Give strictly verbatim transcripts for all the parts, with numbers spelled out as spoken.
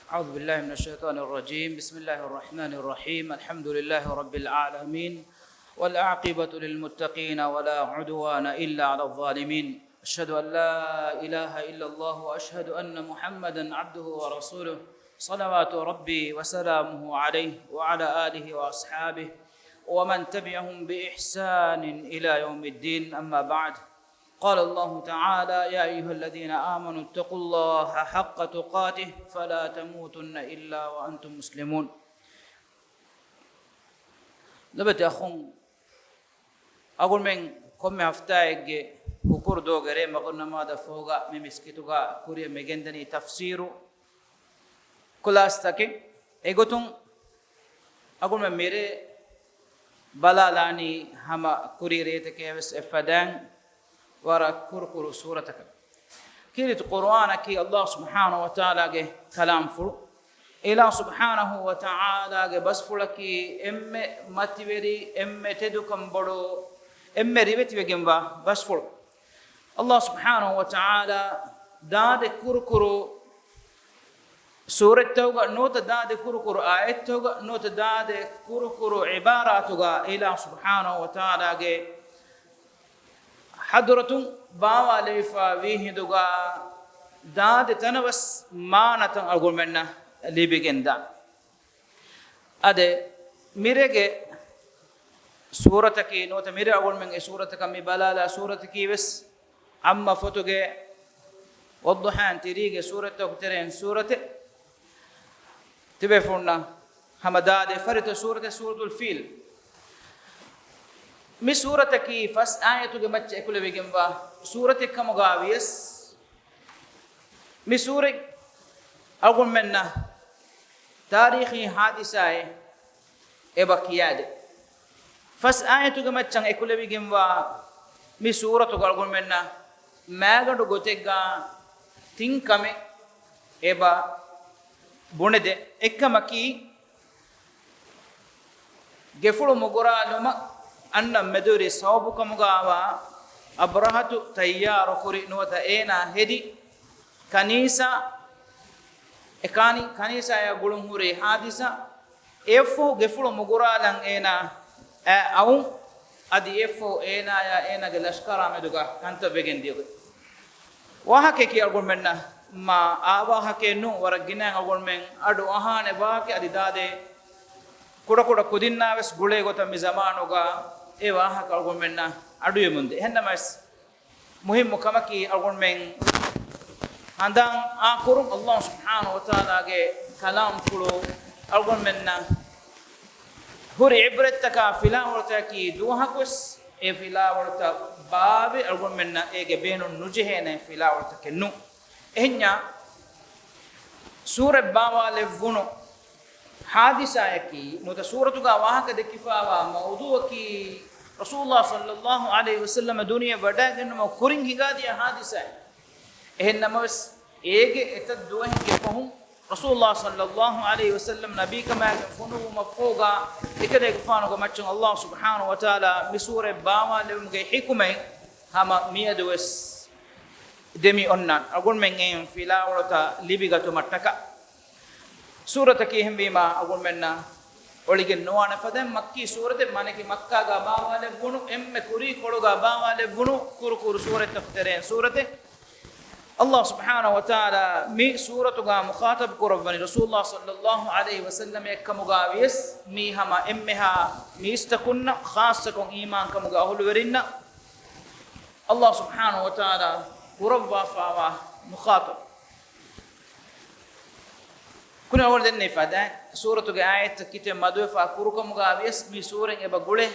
أعوذ بالله من الشيطان الرجيم. بسم الله الرحمن الرحيم. الحمد لله رب العالمين. والعاقبة للمتقين ولا عدوان إلا على الظالمين. أشهد أن لا إله إلا الله وأشهد أن محمدا عبده ورسوله. صلوات ربي وسلامه عليه وعلى آله وأصحابه ومن تبعهم بإحسان إلى يوم الدين. أما بعد. قال الله تعالى: يا أيها الذين آمنوا اتقوا الله حق تقاته فلا تموتن إلا وأنتم مسلمون. ލޮބުވެތި އަޚުން، އަޅުގަނޑުމެން ކޮންމެ ހަފްތާއެއްގެ ހުކުރު ދުވަހުގެ ރޭ މަގުރިބު ނަމާދަށް ފަހުގަ މި މިސްކިތުގަ ކުރިއަށް މިގެންދަނީ ތަފްސީރު ކުލާސްތަކެއް. އެގޮތުން އަޅުގަނޑުމެން މިރޭ ބަލާލާނީ ހަމަ ކުރީ ރޭތަކޭ ވެސް އެއްފަދައިން ވަރަށް ކުރުކުރު ސޫރަތަކަށް. ކީރިތި ޤުރުއާނަކީ ﷲ ސުބްޙާނަހޫ ވަތަޢާލާގެ ކަލާމްފުޅު. އިލާހު ސުބްޙާނަހޫ ވަތަޢާލާގެ ބަސްފުޅަކީ އެންމެ މަތިވެރި، އެންމެ ތެދުކަން ބޮޑު، އެންމެ ރިވެތިވެގެންވާ ބަސްފުޅު. ﷲ ސުބްޙާނަހޫ ވަތަޢާލާ ދާދެ ކުރުކުރު ސޫރަތްތަކުގަ ނުވަތަ ދާދެ ކުރުކުރު އާޔަތްތަކުގަ ނުވަތަ ދާދެ ކުރުކުރު ޢިބާރާތުގަ އިލާހު ސުބްޙާނަހޫ ވަތަޢާލާގެ ޙަޟްރަތުން ބާވާލެވިފަ ވީ ހިނދުގަ ދާދެ ތަނަވަސް މާނަތައް އަޅުގަނޑުމެންނަށް ލިބިގެންދާ. އާދެ، މިރޭގެ ސޫރަތަކީ ނުވަތަ މިރޭ އަޅުގަނޑުމެން އެ ސޫރަތަކަށް މި ބަލާލާ ސޫރަތަކީ ވެސް ޢައްމާ ފޮތުގެ ވައްޟުޙާއިން ތިރީގެ ސޫރަތްތަކުގެ ތެރެއިން ސޫރަތެއް. ތިބޭފުޅުންނަށް ހަމަ ދާދޭ ފަރިތަ ސޫރަތެއް ސޫރަތުލް ފީލް. މި ސޫރަތަކީ ފަސް އާޔަތުގެ މައްޗަށް އެކުލެވިގެންވާ ސޫރަތެއް ކަމުގަ ވިޔަސް، މި ސޫރަތް އަޅުގަނޑުމެންނަށް ތާރީޚީ ހާދިސާއެއް އެބަ ކިޔާދޭ. ފަސް އާޔަތުގެ މައްޗަށް އެކުލެވިގެންވާ މި ސޫރަތުގަ އަޅުގަނޑުމެންނަށް މާގަނޑު ގޮތެއްގަ ތިން ކަމެއް އެބަ ބުނެދޭ. އެއްކަމަކީ، ގެފުޅު މުގުރާލުމަށް އަންނަ މެދުވެރި ސަބަބުކަމުގައިވާ އަބްރަހަތު ތައްޔާރުކުރި ނުވަތަ އޭނާ ހެދި ކަނީސާ، އެ ކާނި-، ކަނީސާއާ ގުޅުން ހުރި ހާދިސާ، އެއަށްފަހު ގެފުޅު މުގުރާލަން އޭނާ އައުން، އަދި އެއަށްފަހު އޭނާޔާ އޭނާގެ ލަޝްކަރާ މެދުގަ ކަންތައް ވެގެން ދިޔަ ގޮތް. ވާހަކައަކީ އަޅުގަނޑުމެންނަށް މާ އާ ވާހަކައެއް ނޫން، ވަރަށް ގިނައިން އަޅުގަނޑުމެން އަޑު އަހާނެ ވާހަކަ. އަދި ދާދޭ ކުޑަކުޑަ ކުދިންނާވެސް ގުޅޭ ގޮތަށް މި ޒަމާނުގަ އެ ވާހަކަ އަޅުގަނޑުމެންނަށް އަޑުއެމުންދޭ. އެހެންނަމަވެސް، މުހިއްމު ކަމަކީ އަޅުގަނޑުމެން ހަނދާން އާކުރުން، ﷲ ސުބްޙާނަހޫ ވަތަޢާލާގެ ކަލާމްފުޅު އަޅުގަނޑުމެންނަށް ހުރި ޢިބްރަތްތަކާ ފިލާވަޅުތަކަކީ ދުވަހަކުވެސް އެ ފިލާވަޅުތައް ބާވެ އަޅުގަނޑުމެންނަށް އޭގެ ބޭނުން ނުޖެހޭނެ ފިލާވަޅުތަކެއް ނޫން. އެހެންޏާ ސޫރަތް ބާވާލެއްވުނު ހާދިސާއަކީ ނުވަތަ ސޫރަތުގަ ވާހަކަ ދެއްކިފައިވާ މައުޟޫޢަކީ ރަސޫލުﷲ ޞައްލަﷲ ޢަލައިހި ވަސައްލަމަ ދުނިޔެ ވަޑައިގެންނުމަށް ކުރިން ހިނގާދިޔަ ހާދިސާއެއް. އެހެން ނަމަވެސް، އޭގެ އެތައް ދުވަހެއްގެ ފަހުން ރަސޫލުﷲ ޞައްލަﷲ ޢަލައިހި ވަސައްލަމް ނަބީކަމާގެން ފޮނުވުމަށްފަހުގަ، އެކަލޭގެފާނުގެ މައްޗަށް ﷲ ސުބްޙާނަހޫ ވަތަޢާލާ މި ސޫރަތް ބާވާލެވުމުގެ ޙިކުމަތް ހަމަ މިއަދުވެސް ދެމި އޮންނާނެ. އަޅުގަނޑުމެން އެއިން ފިލާވަޅުތައް ލިބިގަތުމަށްޓަކާ. ސޫރަތަކީ އެހެންވީމާ އަޅުގަނޑުމެންނަށް އޮޅިގެން ނުވާނެ ފަދައިން މައްކީ ސޫރަތެއް، މާނައަކީ މައްކާގަ ބާވާލެއްވުނު، އެންމެ ކުރީ ކޮޅުގަ ބާވާލެއްވުނު ކުރު ކުރު ސޫރަތްތަކުގެ ތެރެއިން ސޫރަތެއް. ﷲ ސުބްޙާނަހޫ ވަތަޢާލާ މި ސޫރަތުގަ މުޚާޠަބު ކުރައްވަނީ ރަސޫލުﷲ ޞައްލަﷲ ޢަލައިހި ވަސައްލަމަ އެއްކަމުގަ ވިޔަސް، މީ ހަމަ އެންމެހާ މީސްތަކުންނަށް، ޚާއްޞަކޮށް އީމާންކަމުގެ އަހުލުވެރިންނަށް ﷲ ސުބްޙާނަހޫ ވަތަޢާލާ ކުރައްވާފައިވާ މުޚާޠަބު. ކުރިން އަޅުގަނޑު ދެންނެވި ފަދައިން، ސޫރަތުގެ އާޔަތްތައް ކިތައް މަދުވެފަ ކުރުކަމުގަ ވިޔަސް މި ސޫރަތް އެބަ ގުޅޭ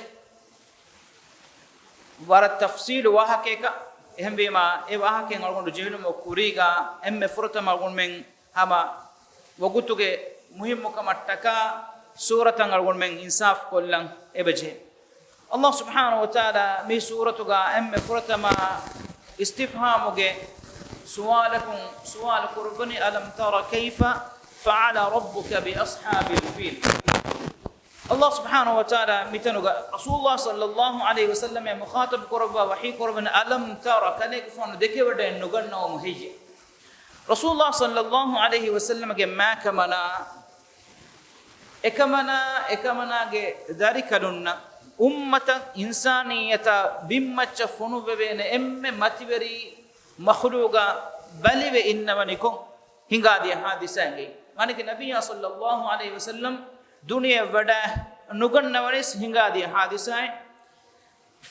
ވަރަށް ތަފްޞީލު ވާހަކައަކަށް. އެހެންވީމާ، އެ ވާހަކައިން އަޅުގަނޑު ޖެހުނުމުގެ ކުރީގަ އެންމެ ފުރަތަމަ އަޅުގަނޑުމެން ހަމަ ވަގުތުގެ މުހިއްމުކަމަށްޓަކާ ސޫރަތަށް އަޅުގަނޑުމެން އިންސާފު ކޮށްލަން އެބަޖެހޭ. ﷲ ސުބްޙާނަހޫ ވަތަޢާލާ މި ސޫރަތުގަ އެންމެ ފުރަތަމަ އިސްތިފްހާމުގެ ސުވާލަކުން ސުވާލު ކުރައްވަނީ، ألم تر كيف فعل ربك بأصحاب الفيل؟ ﷲ ސުބްޙާނަހޫ ވަތަޢާލާ މިތަނުގަ ރަސޫލުﷲ ޞައްލަﷲ ޢަލައިހި ވަސައްލަމައަށް މުޚާޠަބު ކުރައްވާ ވަޙީ ކުރައްވަނީ، ألم تر، ކަލޭގެފާނު ދެކެވަޑައެއް ނުގަންނަވަމު ހެއްޔޭ؟ ރަސޫލާ ޞައްލައްލާހު ޢަލައިހި ވަސައްލަމަގެ މާކަމަނާ، އެކަމަނާ، އެކަމަނާގެ ދަރިކަލުންނަށް، އުއްމަތަށް، އިންސާނިއްޔަތަށް ބިންމައްޗަށް ފޮނުއްވެވޭނެ އެންމެ މަތިވެރި މަޚުލޫގާ ބަލިވެ އިންނަވަނިކޮށް ހިނގާދިޔަ ހާދިސާއެއް. މާނައަކީ ނަބިއްޔާ ޞައްލައްލާހު ޢަލައިހި ވަސައްލަމް ދުނިޔެ ވަޑައި ނުގަންނަވަނީސް ހިނގާދިޔަ ހާދިސާއެއް.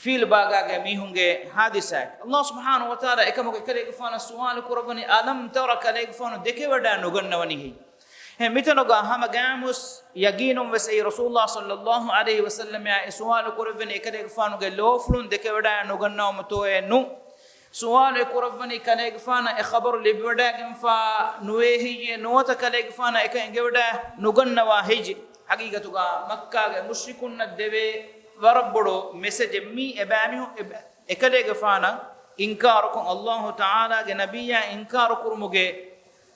ފީލް ބާގާގެ މީހުންގެ ހާދިސާއެއް. ﷲ ސުބްޙާނަހޫ ވަތަޢާލާ އެކަމަކު އެކަލޭގެފާނަށް ސުވާލު ކުރައްވަނީ، "ألم تر" ކަލޭގެފާނު ދެކެވަޑައި ނުގަންނަވަނީ ހެއްޔެވެ؟ މިތަނުގަ ހަމަ ގާމުސް ޔަގީނުން ވެސް އެއީ ރަސޫލާ ޞައްލައްލާހު ޢަލައިހި ވަސައްލަމައާ އެ ސުވާލު ކުރެއްވެނީ އެކަލޭގެފާނުގެ ލޯފުޅުން ދެކެވަޑައި ނުގަންނަވަމުތޯއޭ ނޫން. ސުވާލު އެ ކުރައްވަނީ ކަލޭގެފާނަށް އެ ޚަބަރު ލިބިވަޑައިގެންފާ ނުވޭ ހެއްޔޭ ނުވަތަ ކަލޭގެފާނަށް އެކަން އެނގިވަޑައި ނުގަންނަވާ ހެއްޔޭ؟ ހަގީގަތުގަ މައްކާގެ މުޝްރިކުންނަށް ދެވޭ ވަރަށް ބޮޑު މެސެޖެއް މީ. އެބައިމީހުން އެބަ-، އެކަލޭގެފާނަށް އިންކާރުކޮށް، ﷲ ތަޢާލާގެ ނަބިއްޔާ އިންކާރުކުރުމުގެ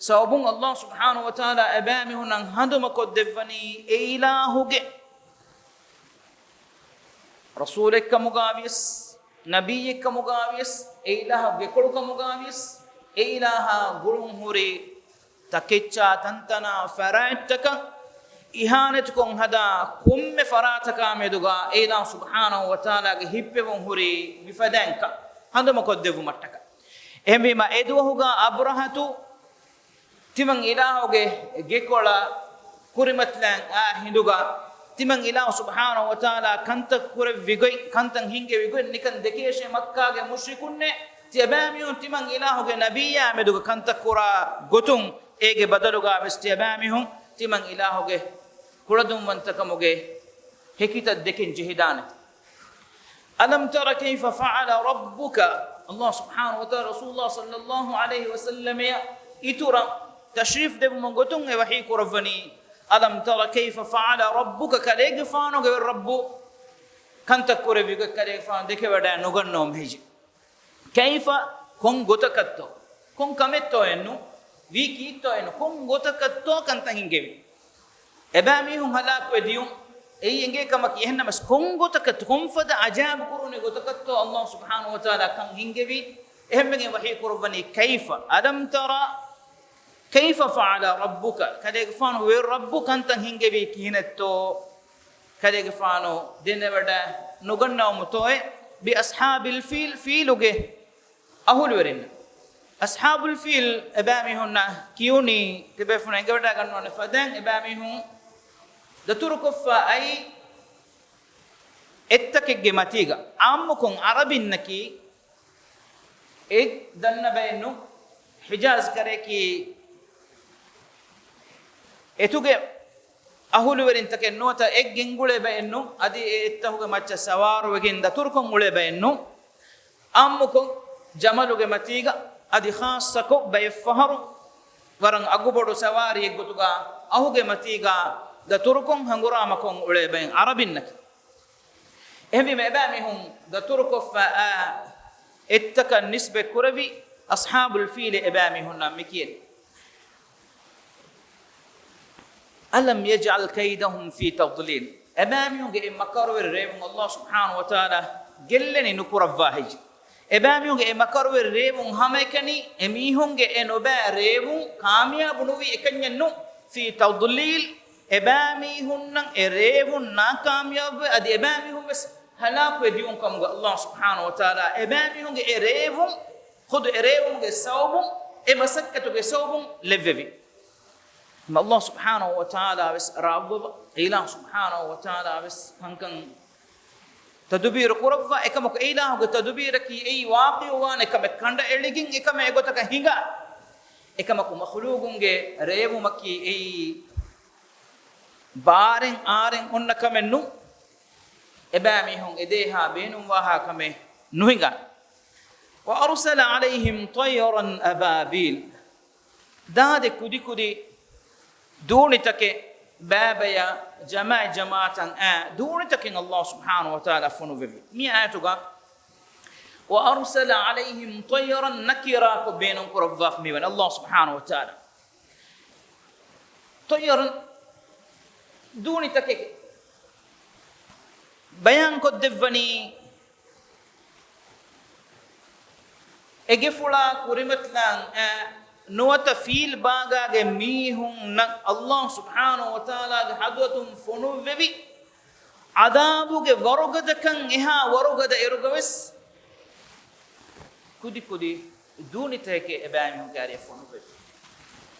ސަބަބުން ﷲ ސުބްޙާނަހޫ ވަތަޢާލާ އެބައިމީހުންނަށް ހަނދުމަކޮށްދެއްވަނީ އެ އިލާހުގެ ރަސޫލެއްކަމުގަވިޔަސް، ނަބިއްޔެއްކަމުގަވިޔަސް، އެ އިލާހު ގެކޮޅުކަމުގަވިޔަސް، އެ އިލާހާ ގުޅުންހުރި ތަކެއްޗާ ތަންތަނާ ފަރާތްތަކަށް އިހާނެތުކޮށް ހަދާ ކޮންމެ ފަރާތަކާ މެދުގަ އެ އިލާހު ސުބްޙާނަހޫ ވަތަޢާލާގެ ހިއްޕެވުން ހުރި މިފަދައިން ކަން ހަނދުމަކޮށްދެއްވުމަށްޓަކައި. އެހެންވީމަ، އެ ދުވަހުގަ އަބްރަހަތު ތިމަން އިލާހުގެ ގެކޮޅަށް ކުރިމަތިލަން އާ ހިނދުގަ، ތިމަން އިލާހު ސުބްޙާނަހޫ ވަތަޢާލާ ކަންތައް ކުރެއްވި ގޮތް، ކަންތައް ހިންގެވި ގޮތް ނިކަން ދެކޭށޭ މައްކާގެ މުޝްރިކުންނޭ. ތިޔަބައިމީހުން ތިމަން އިލާހުގެ ނަބިއްޔާ މެދުގަ ކަންތައް ކުރާ ގޮތުން، އޭގެ ބަދަލުގަ ވެސް ތިޔަބައިމީހުން ތިމަން އިލާހުގެ ކުޅަދުންވަންތަކަމުގެ ހެކިތައް ދެކެން ޖެހިދާނެ. ألم تر كيف فعل ربك، ﷲ ސުބްޙާނަހޫ ވަތަޢާލާ ރަސޫލާ ޞައްލައްލާހު ޢަލައިހި ވަސައްލަމައަށް އިތުރަށް ތަޝްރީފް ދެއްވުމުގެ ގޮތުން އެ ވަޙީ ކުރައްވަނީ، ألم تر كيف فعل ربك، ކަލޭގެފާނުގެ ރައްބު ކަންތައް ކުރެއްވި ގޮތް ކަލޭގެފާނު ދެކެވަޑައި ނުގަންނަވަމު ހެއްޔެވެ؟ كيف، ކޮން ގޮތަކަށްތޯ؟ ކޮން ކަމެއްތޯއެއްނު؟ ވީ ކީއްތޯއެއްނު؟ ކޮން ގޮތަކަށްތޯ ކަންތައް ހިންގެވީ؟ އެބައިމީހުން ހަލާކުވެ ދިޔުން އެއީ އެނގޭ ކަމަކީ. އެހެންނަމަސް ކޮން ގޮތަކަށް، ކޮންފަދަ އަޖާއިބު ކުރުވަނީ ގޮތަކަށްތޯ ﷲ ސުބްޙާނަހޫ ވަތަޢާލާ ކަން ހިންގެވީ؟ އެހެންވެގެން ވަޙީ ކުރައްވަނީ كيف، ألم تر كيف فعل ربك، ކަލޭގެފާނު ވެ ރައްބު ކަންތައް ހިންގެވީ ކިހިނެއްތޯ؟ ކަލޭގެފާނު ދެނެވަޑައި ނުގަންނަވަމުތޯއެ بأصحاب الفيل، ފީލުގެ އަހުލުވެރިންނަށް. އަޞްޙާބުލް ފީލް އެބައިމީހުންނަށް ކިޔުނީ، ތިބޭފުޅުން އެނގިވަޑައިގަންނަވާނެ ފަދައިން، އެބައިމީހުން ދަތުރުކޮށްފަ އައީ އެއްތަކެއްގެ މަތީގަ. އާއްމުކޮށް އަރަބިންނަކީ އެ ދަންނަ ބައެއްނު، ޙިޖާޒް ކަރައަކީ އެތުގެ އަހުލުވެރިންތަކެއް ނުވަތަ އެ ގެންގުޅޭ ބައެއްނު، އަދި އެ އެއްތަހުގެ މައްޗަށް ސަވާރުވެގެން ދަތުރުކޮށް އުޅޭ ބައެއްނު، އާއްމުކޮށް ޖަމަލުގެ މަތީގަ، އަދި ޚާއްޞަކޮށް ބައެއްފަހަރު ވަރަށް އަގުބޮޑު ސަވާރީއެއްގޮތުގަ އަހުގެ މަތީގަ ދަތުރުކޮށް ހަނގުރާމަކޮށް އުޅޭ ބައެއް އަރަބިންނަކީ. އެހެންވީމަ އެބައިމީހުން ދަތުރުކޮށްފަ އާ އެއްތަކަށް ނިސްބަތް ކުރެވި އަޞްޙާބުލް ފީލެއް އެބައިމީހުންނަށް މިކިޔަނީ. ألم يجعل كيدهم في تضليل، އެބައިމީހުންގެ އެ މަކަރުވެރި ރޭވުން ﷲ ސުބްޙާނަހޫ ވަތަޢާލާ ގެއްލެނީ ނުކުރައްވާ ހެއްޔެވެ؟ އެބައިމީހުންގެ އެ މަކަރުވެރި ރޭވުން ހަމައެކަނި އެމީހުންގެ އެ ނުބައި ރޭވުން ކާމިޔާބު ނުވީ އެކަންޏެއްނު، في تضليل، އެބައިމީހުންނަށް އެ ރޭވުން ނާކާމިޔާބުވެ، އަދި އެބައިމީހުން ވެސް ހަލާކުވެ ދިޔުން ކަމުގަ ﷲ ސުބްޙާނަހޫ ވަތަޢާލާ އެބައިމީހުންގެ އެ ރޭވުން، ޚުދު އެ ރޭވުމުގެ ސަބަބުން، އެ މަސައްކަތުގެ ސަބަބުން ލެއްވެވި. އެމަ ﷲ ސުބްޙާނަހޫ ވަތަޢާލާ ވެސް ރާއްވަވާ، އެ އިލާހު ސުބްޙާނަހޫ ވަތަޢާލާ ވެސް ކަންކަން ތަދުބީރު ކުރައްވާ، އެކަމަކު އެ އިލާހުގެ ތަދުބީރަކީ އެއީ ވާޤިޢުވާނެ ކަމެއް، ކަނޑައެޅިގެން އެކަމެއް އެގޮތަކަށް ހިނގާ. އެކަމަކު މަޚްލޫގުންގެ ރޭވުމަކީ އެއީ ބާރެއް އާރެއް އޮންނަ ކަމެއް ނޫން. އެބައިމީހުން އެދޭހާ ބޭނުންވާހާ ކަމެއް ނުހިނގާ. وأرسل عليهم طيرا أبابيل، ދާދެ ކުދިކުދި ދޫނިތަކެއް ބައިބަޔަށް ޖަމާއަތް ޖަމާއަތަށް އައި ދޫނިތަކެއް ﷲ ސުބްޙާނަހޫ ވަތަޢާލާ ފޮނުއްވެވި. މި އާޔަތުގަ وأرسل عليهم طيرا ނަކިރާކޮށް ބޭނުން ކުރައްވާފަ މިވަނީ ﷲ ސުބްޙާނަހޫ ވަތަޢާލާ. طيرا ދޫނިތަކެއް ބަޔާންކޮށްދެއްވަނީ، އެ ގެފުޅާ ކުރިމަތިލާން އައި ނުވަތަ ފީލް ބާގާގެ މީހުންނަށް ﷲ ސުބްޙާނަހޫ ވަތަޢާލާގެ ޙަޟްރަތުން ފޮނުއްވެވި ޢަޛާބުގެ ވަރުގަދަކަން އެހާ ވަރުގަދަ އިރުގަވެސް ކުދިކުދި ދޫނިތަކެއް އެބައިމީހުންގެ އަރިއަށް ފޮނުއްވެވި.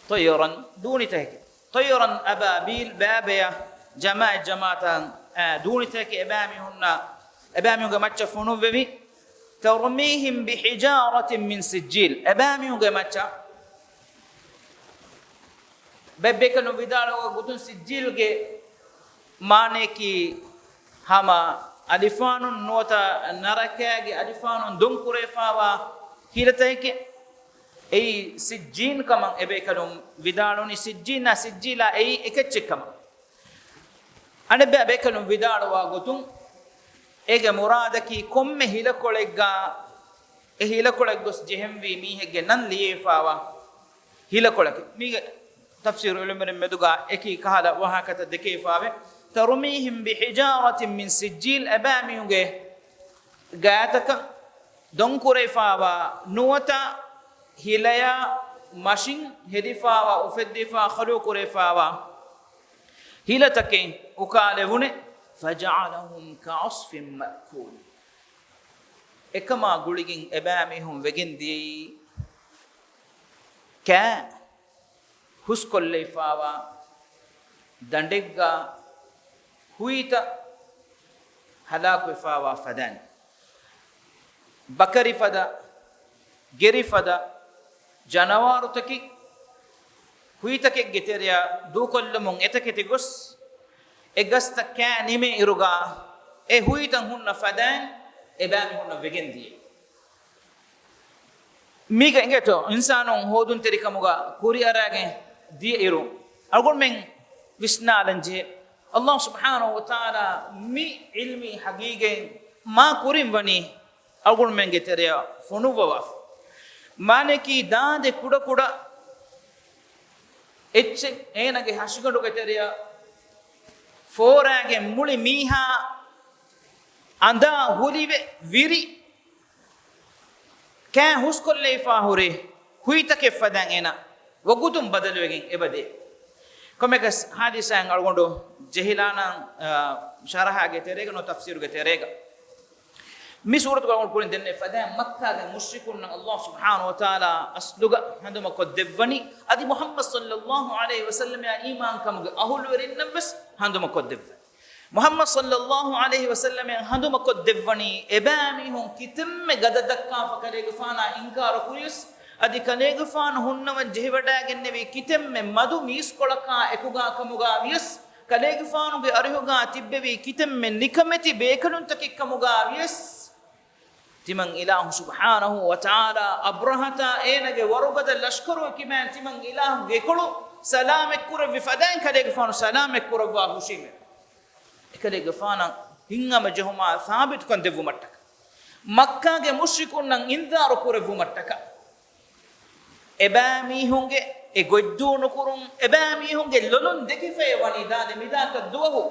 ޠައްޔަރަން، ދޫނިތަކެއް. ޠައްޔަރަން އަބާބީލް، ބައިބައި ޖަމާޢަތް ޖަމާޢަތަށް، އާ، ދޫނިތަކެއް އެބައިމީހުންނަށް، އެބައިމީހުންގެ މައްޗަށް ފޮނުއްވެވި. ترميهم بحجارة من سجيل، އެބައިމީހުންގެ މައްޗަށް ބެއްބޭކަލުން ވިދާޅުވާ ގޮތުން، ސިއްޖީލްގެ މާނަޔަކީ ހަމަ އަލިފާނުން ނުވަތަ ނަރަކައިގެ އަލިފާނުން ދޮންކުރެވިފާވާ ހިލަތަކެކޭ. އެއީ ސިއްޖީން ކަމަށް އެބޭކަލުން ވިދާޅުވަނީ، ސިއްޖީނާ ސިއްޖީލާ އެއީ އެކެއްޗެއް ކަމަށް. އަނެއްބައި ބޭކަލުން ވިދާޅުވާ ގޮތުން، އޭގެ މުރާދަކީ ކޮންމެ ހިލަކޮޅެއްގަ، އެ ހިލަކޮޅަށް ގޮސް ޖެހެންވީ މީހެއްގެ ނަން ލިޔެފާވާ ހިލަކޮޅަކީ. މީގެ ތަފްސީރު ޢިލްމުވެރިން މެދުގަ އެކި ކަހަލަ ވާހަކަތައް ދެކެވިފާވޭ. ترميهم بحجارة من سجيل، އެބައިމީހުންގެ ގާތަކަށް ދޮންކުރެވިފާވާ ނުވަތަ ހިލަޔާ މަށިން ހެދިފާވާ، އުފެއްދިފާ، ޚަލްޤުކުރެވިފާވާ ހިލަތަކެއް އުކާލެވުނެ. فجعلهم كعصف مأكول. އެކަމާ ގުޅިގެން އެބައިމީހުން ވެގެން ދިޔައީ ކާ ހުސްކޮށްލެވިފާވާ ދަނޑެއްގަ ހުއިތައް ހަލާކުވެފާވާ ފަދައިން. ބަކަރިފަދަ، ގެރިފަދަ ޖަނަވާރުތަކެއް ހުއިތަކެއްގެ ތެރެއަށް ދޫކޮށްލުމުން އެތަކެތި ގޮސް، އެ ގަސްތައް ކާ ނިމޭ އިރުގަ އެ ހުއިތައް ހުންނަ ފަދައިން އެބައިމީހުންނަށް ވެގެން ދިޔައީ. މީގަ އެނގޭތޯ އިންސާނުން ހޯދުންތެރިކަމުގަ ކުރިއަރާގެން ދިޔައިރު، އަޅުގަނޑުމެން ވިސްނާލަން ޖެހޭ، ﷲ ސުބްޙާނަހޫ ވަތަޢާލާ މި ޢިލްމީ ޙަޤީޤަތް މާ ކުރިން ވަނީ އަޅުގަނޑުމެންގެ ތެރެއަށް ފޮނުއްވަވާފަ. މާނައަކީ ދާދެ ކުޑަކުޑަ އެއްޗެއް އޭނަގެ ހަށިގަނޑުގެ ތެރެއަށް ފޯރާގެން މުޅި މީހާ އަނދާ ހުލިވެ ވިރި ކާ ހުސްކޮށްލެވިފާ ހުރި ހުއިތަކެއް ފަދައިން އޭނަ ވަގުތުން ބަދަލުވެގެން އެބަދޭ. ކޮންމެއަކަސް ޙާދިސާއިން އަޅުގަނޑު ޖެހިލާނަން، އާ، ޝަރަޙާގެ ތެރޭގަ ނުވަތަ ތަފްސީރުގެ ތެރޭގަ. މި ސޫރަތުގަ އަޅުގަނޑު ކުރިން ދެންނެވި ފަދައިން މައްކާގެ މުޝްރިކުންނަށް ﷲ ސުބްޙާނަހޫ ވަތަޢާލާ އަސްލުގަ ހަނދުމަކޮށްދެއްވަނީ، އަދި މުޙައްމަދު ޞައްލައްލާހު ޢަލައިހި ވަސައްލަމައާ އީމާންކަމުގެ އަހުލުވެރިންނަށްވެސް ހަނދުމަކޮށްދެއްވަނީ. މުޙައްމަދު ޞައްލައްލާހު ޢަލައިހި ވަސައްލަމައަށް ހަނދުމަކޮށްދެއްވަނީ، އެބައިމީހުން ކިތަންމެ ގަދަ ދައްކާފަ ކަލޭގެފާނާ އިންކާރު ކުރިޔަސް، އަދި ކަލޭގެފާނު ހުންނަވަން ޖެހިވަޑައިގެންނެވީ ކިތަންމެ މަދު މީސްކޮޅަކާ އެކުގާ ކަމުގާ ވިޔަސް، ކަލޭގެފާނުގެ އަރިހުގާ ތިއްބެވީ ކިތަންމެ ނިކަމެތި ބޭކަލުންތަކެއް ކަމުގާ ވިޔަސް، ތިމަން އިލާހު ސުބްޙާނަހޫ ވަތަޢާލާ އަބްރަހަތާ އޭނަގެ ވަރުގަދަ ލަޝްކަރު ކިބައިން ތިމަން އިލާހުގެ އެކޮޅު ސަލާމަތްކުރެއްވި ފަދައިން ކަލޭގެފާނު ސަލާމަތްކުރައްވާ ހުށީމެވެ. އެކަލޭގެފާނަށް ހިތްހަމަޖެހުމާ ސާބިތުކަން ދެއްވުމަށްޓަކާ، މައްކާގެ މުޝްރިކުންނަށް އިންޒާރު ކުރެއްވުމަށްޓަކާ، އެބައިމީހުންގެ އެ ގޮތްދޫ ނުކުރުން، އެބައިމީހުންގެ ލޮލުން ދެކިފައި ވަނީ ދާދެ މިދާކަށް ދުވަހު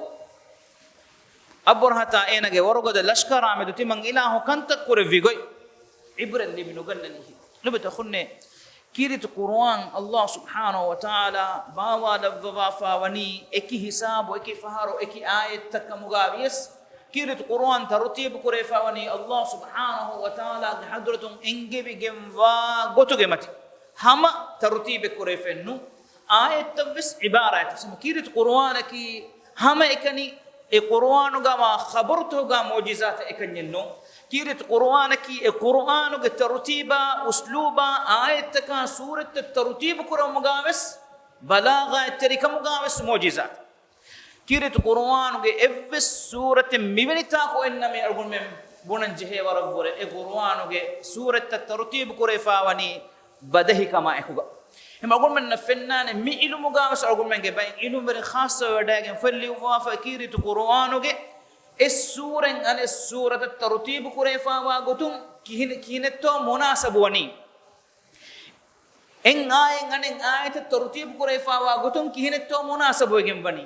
އަބްރަހަތާ އޭނަގެ ވަރުގަދަ ލަޝްކަރާމެދު ތިމަން އިލާހު ކަންތައް ކުރެއްވި ގޮތް ޢިބްރަތް ލިބި ނުގަންނަނީ. ނުބެތަ ހުންނޭ ކީރިތި ޤުރުއާން ﷲ ސުބްޙާނަހޫ ވަތަޢާލާ ބާވާލައްވަވާފާ ވަނީ އެކި ހިސާބު، އެކި ފަހަރު، އެކި އާޔަތްތައް ކަމުގާ ވިޔަސް، ކީރިތި ޤުރުއާން ތަރުތީބު ކުރެވިފާ ވަނީ ﷲ ސުބްޙާނަހޫ ވަތަޢާލާގެ ޙަޟްރަތުން އެންގެވިގެންވާ ގޮތުގެ މަތިން. ހަމަ ތަރުތީބެއް ކުރެވިފައެއް ނޫން. އާޔަތްތައް ވެސް ޢިބާރާތް ވެސް. ހަމަ ކީރިތި ޤުރުއާނަކީ ހަމަ އެކަނި އެ ޤުރުއާނުގަ ވާ ޚަބަރުތަކުގަ މުޢުޖިޒާތައް އެކަންޏެއް ނޫން. ކީރިތި ޤުރުއާނަކީ އެ ޤުރުއާނުގެ ތަރުތީބާ، އުސްލޫބާ، އާޔަތްތަކާ ސޫރަތްތައް ތަރުތީބު ކުރުމުގަ ވެސް، ބަލާޣާތްތެރިކަމުގަ ވެސް މުޢުޖިޒާތެއް. ކީރިތި ޤުރުއާނުގެ އެއްވެސް ސޫރަތެއް މިވެނި ތާކު އޮތްނަމޭ އަޅުގަނޑުމެން ބުނަން ޖެހޭ ވަރަށްވުރެ އެ ޤުރުއާނުގެ ސޫރަތްތައް ތަރުތީބު ކުރެވިފާ ވަނީ ބަދަހިކަމާ އެކުގަ. އެހެން އަޅުގަނޑުމެންނަށް ފެންނާނެ މި ޢިލްމުގަ ވެސް އަޅުގަނޑުމެންގެ ބައިން ޢިލްމުވެރިން ޚާއްޞަވެވަޑައިގެން ފެށިލައްވާފަ ކީރިތި ޤުރުއާނުގެ އެއް ސޫރައިން އަނެއް ސޫރަތަށް ތަރުތީބު ކުރެވިފާވާ ގޮތުން ކިހިނެއް، ކިހިނެއްތޯ މުނާސަބު ވަނީ. އެއް އާޔަތް އަނެއް އާޔަތަށް ތަރުތީބު ކުރެވިފާވާ ގޮތުން ކިހިނެއްތޯ މުނާސަބުވެގެން ވަނީ.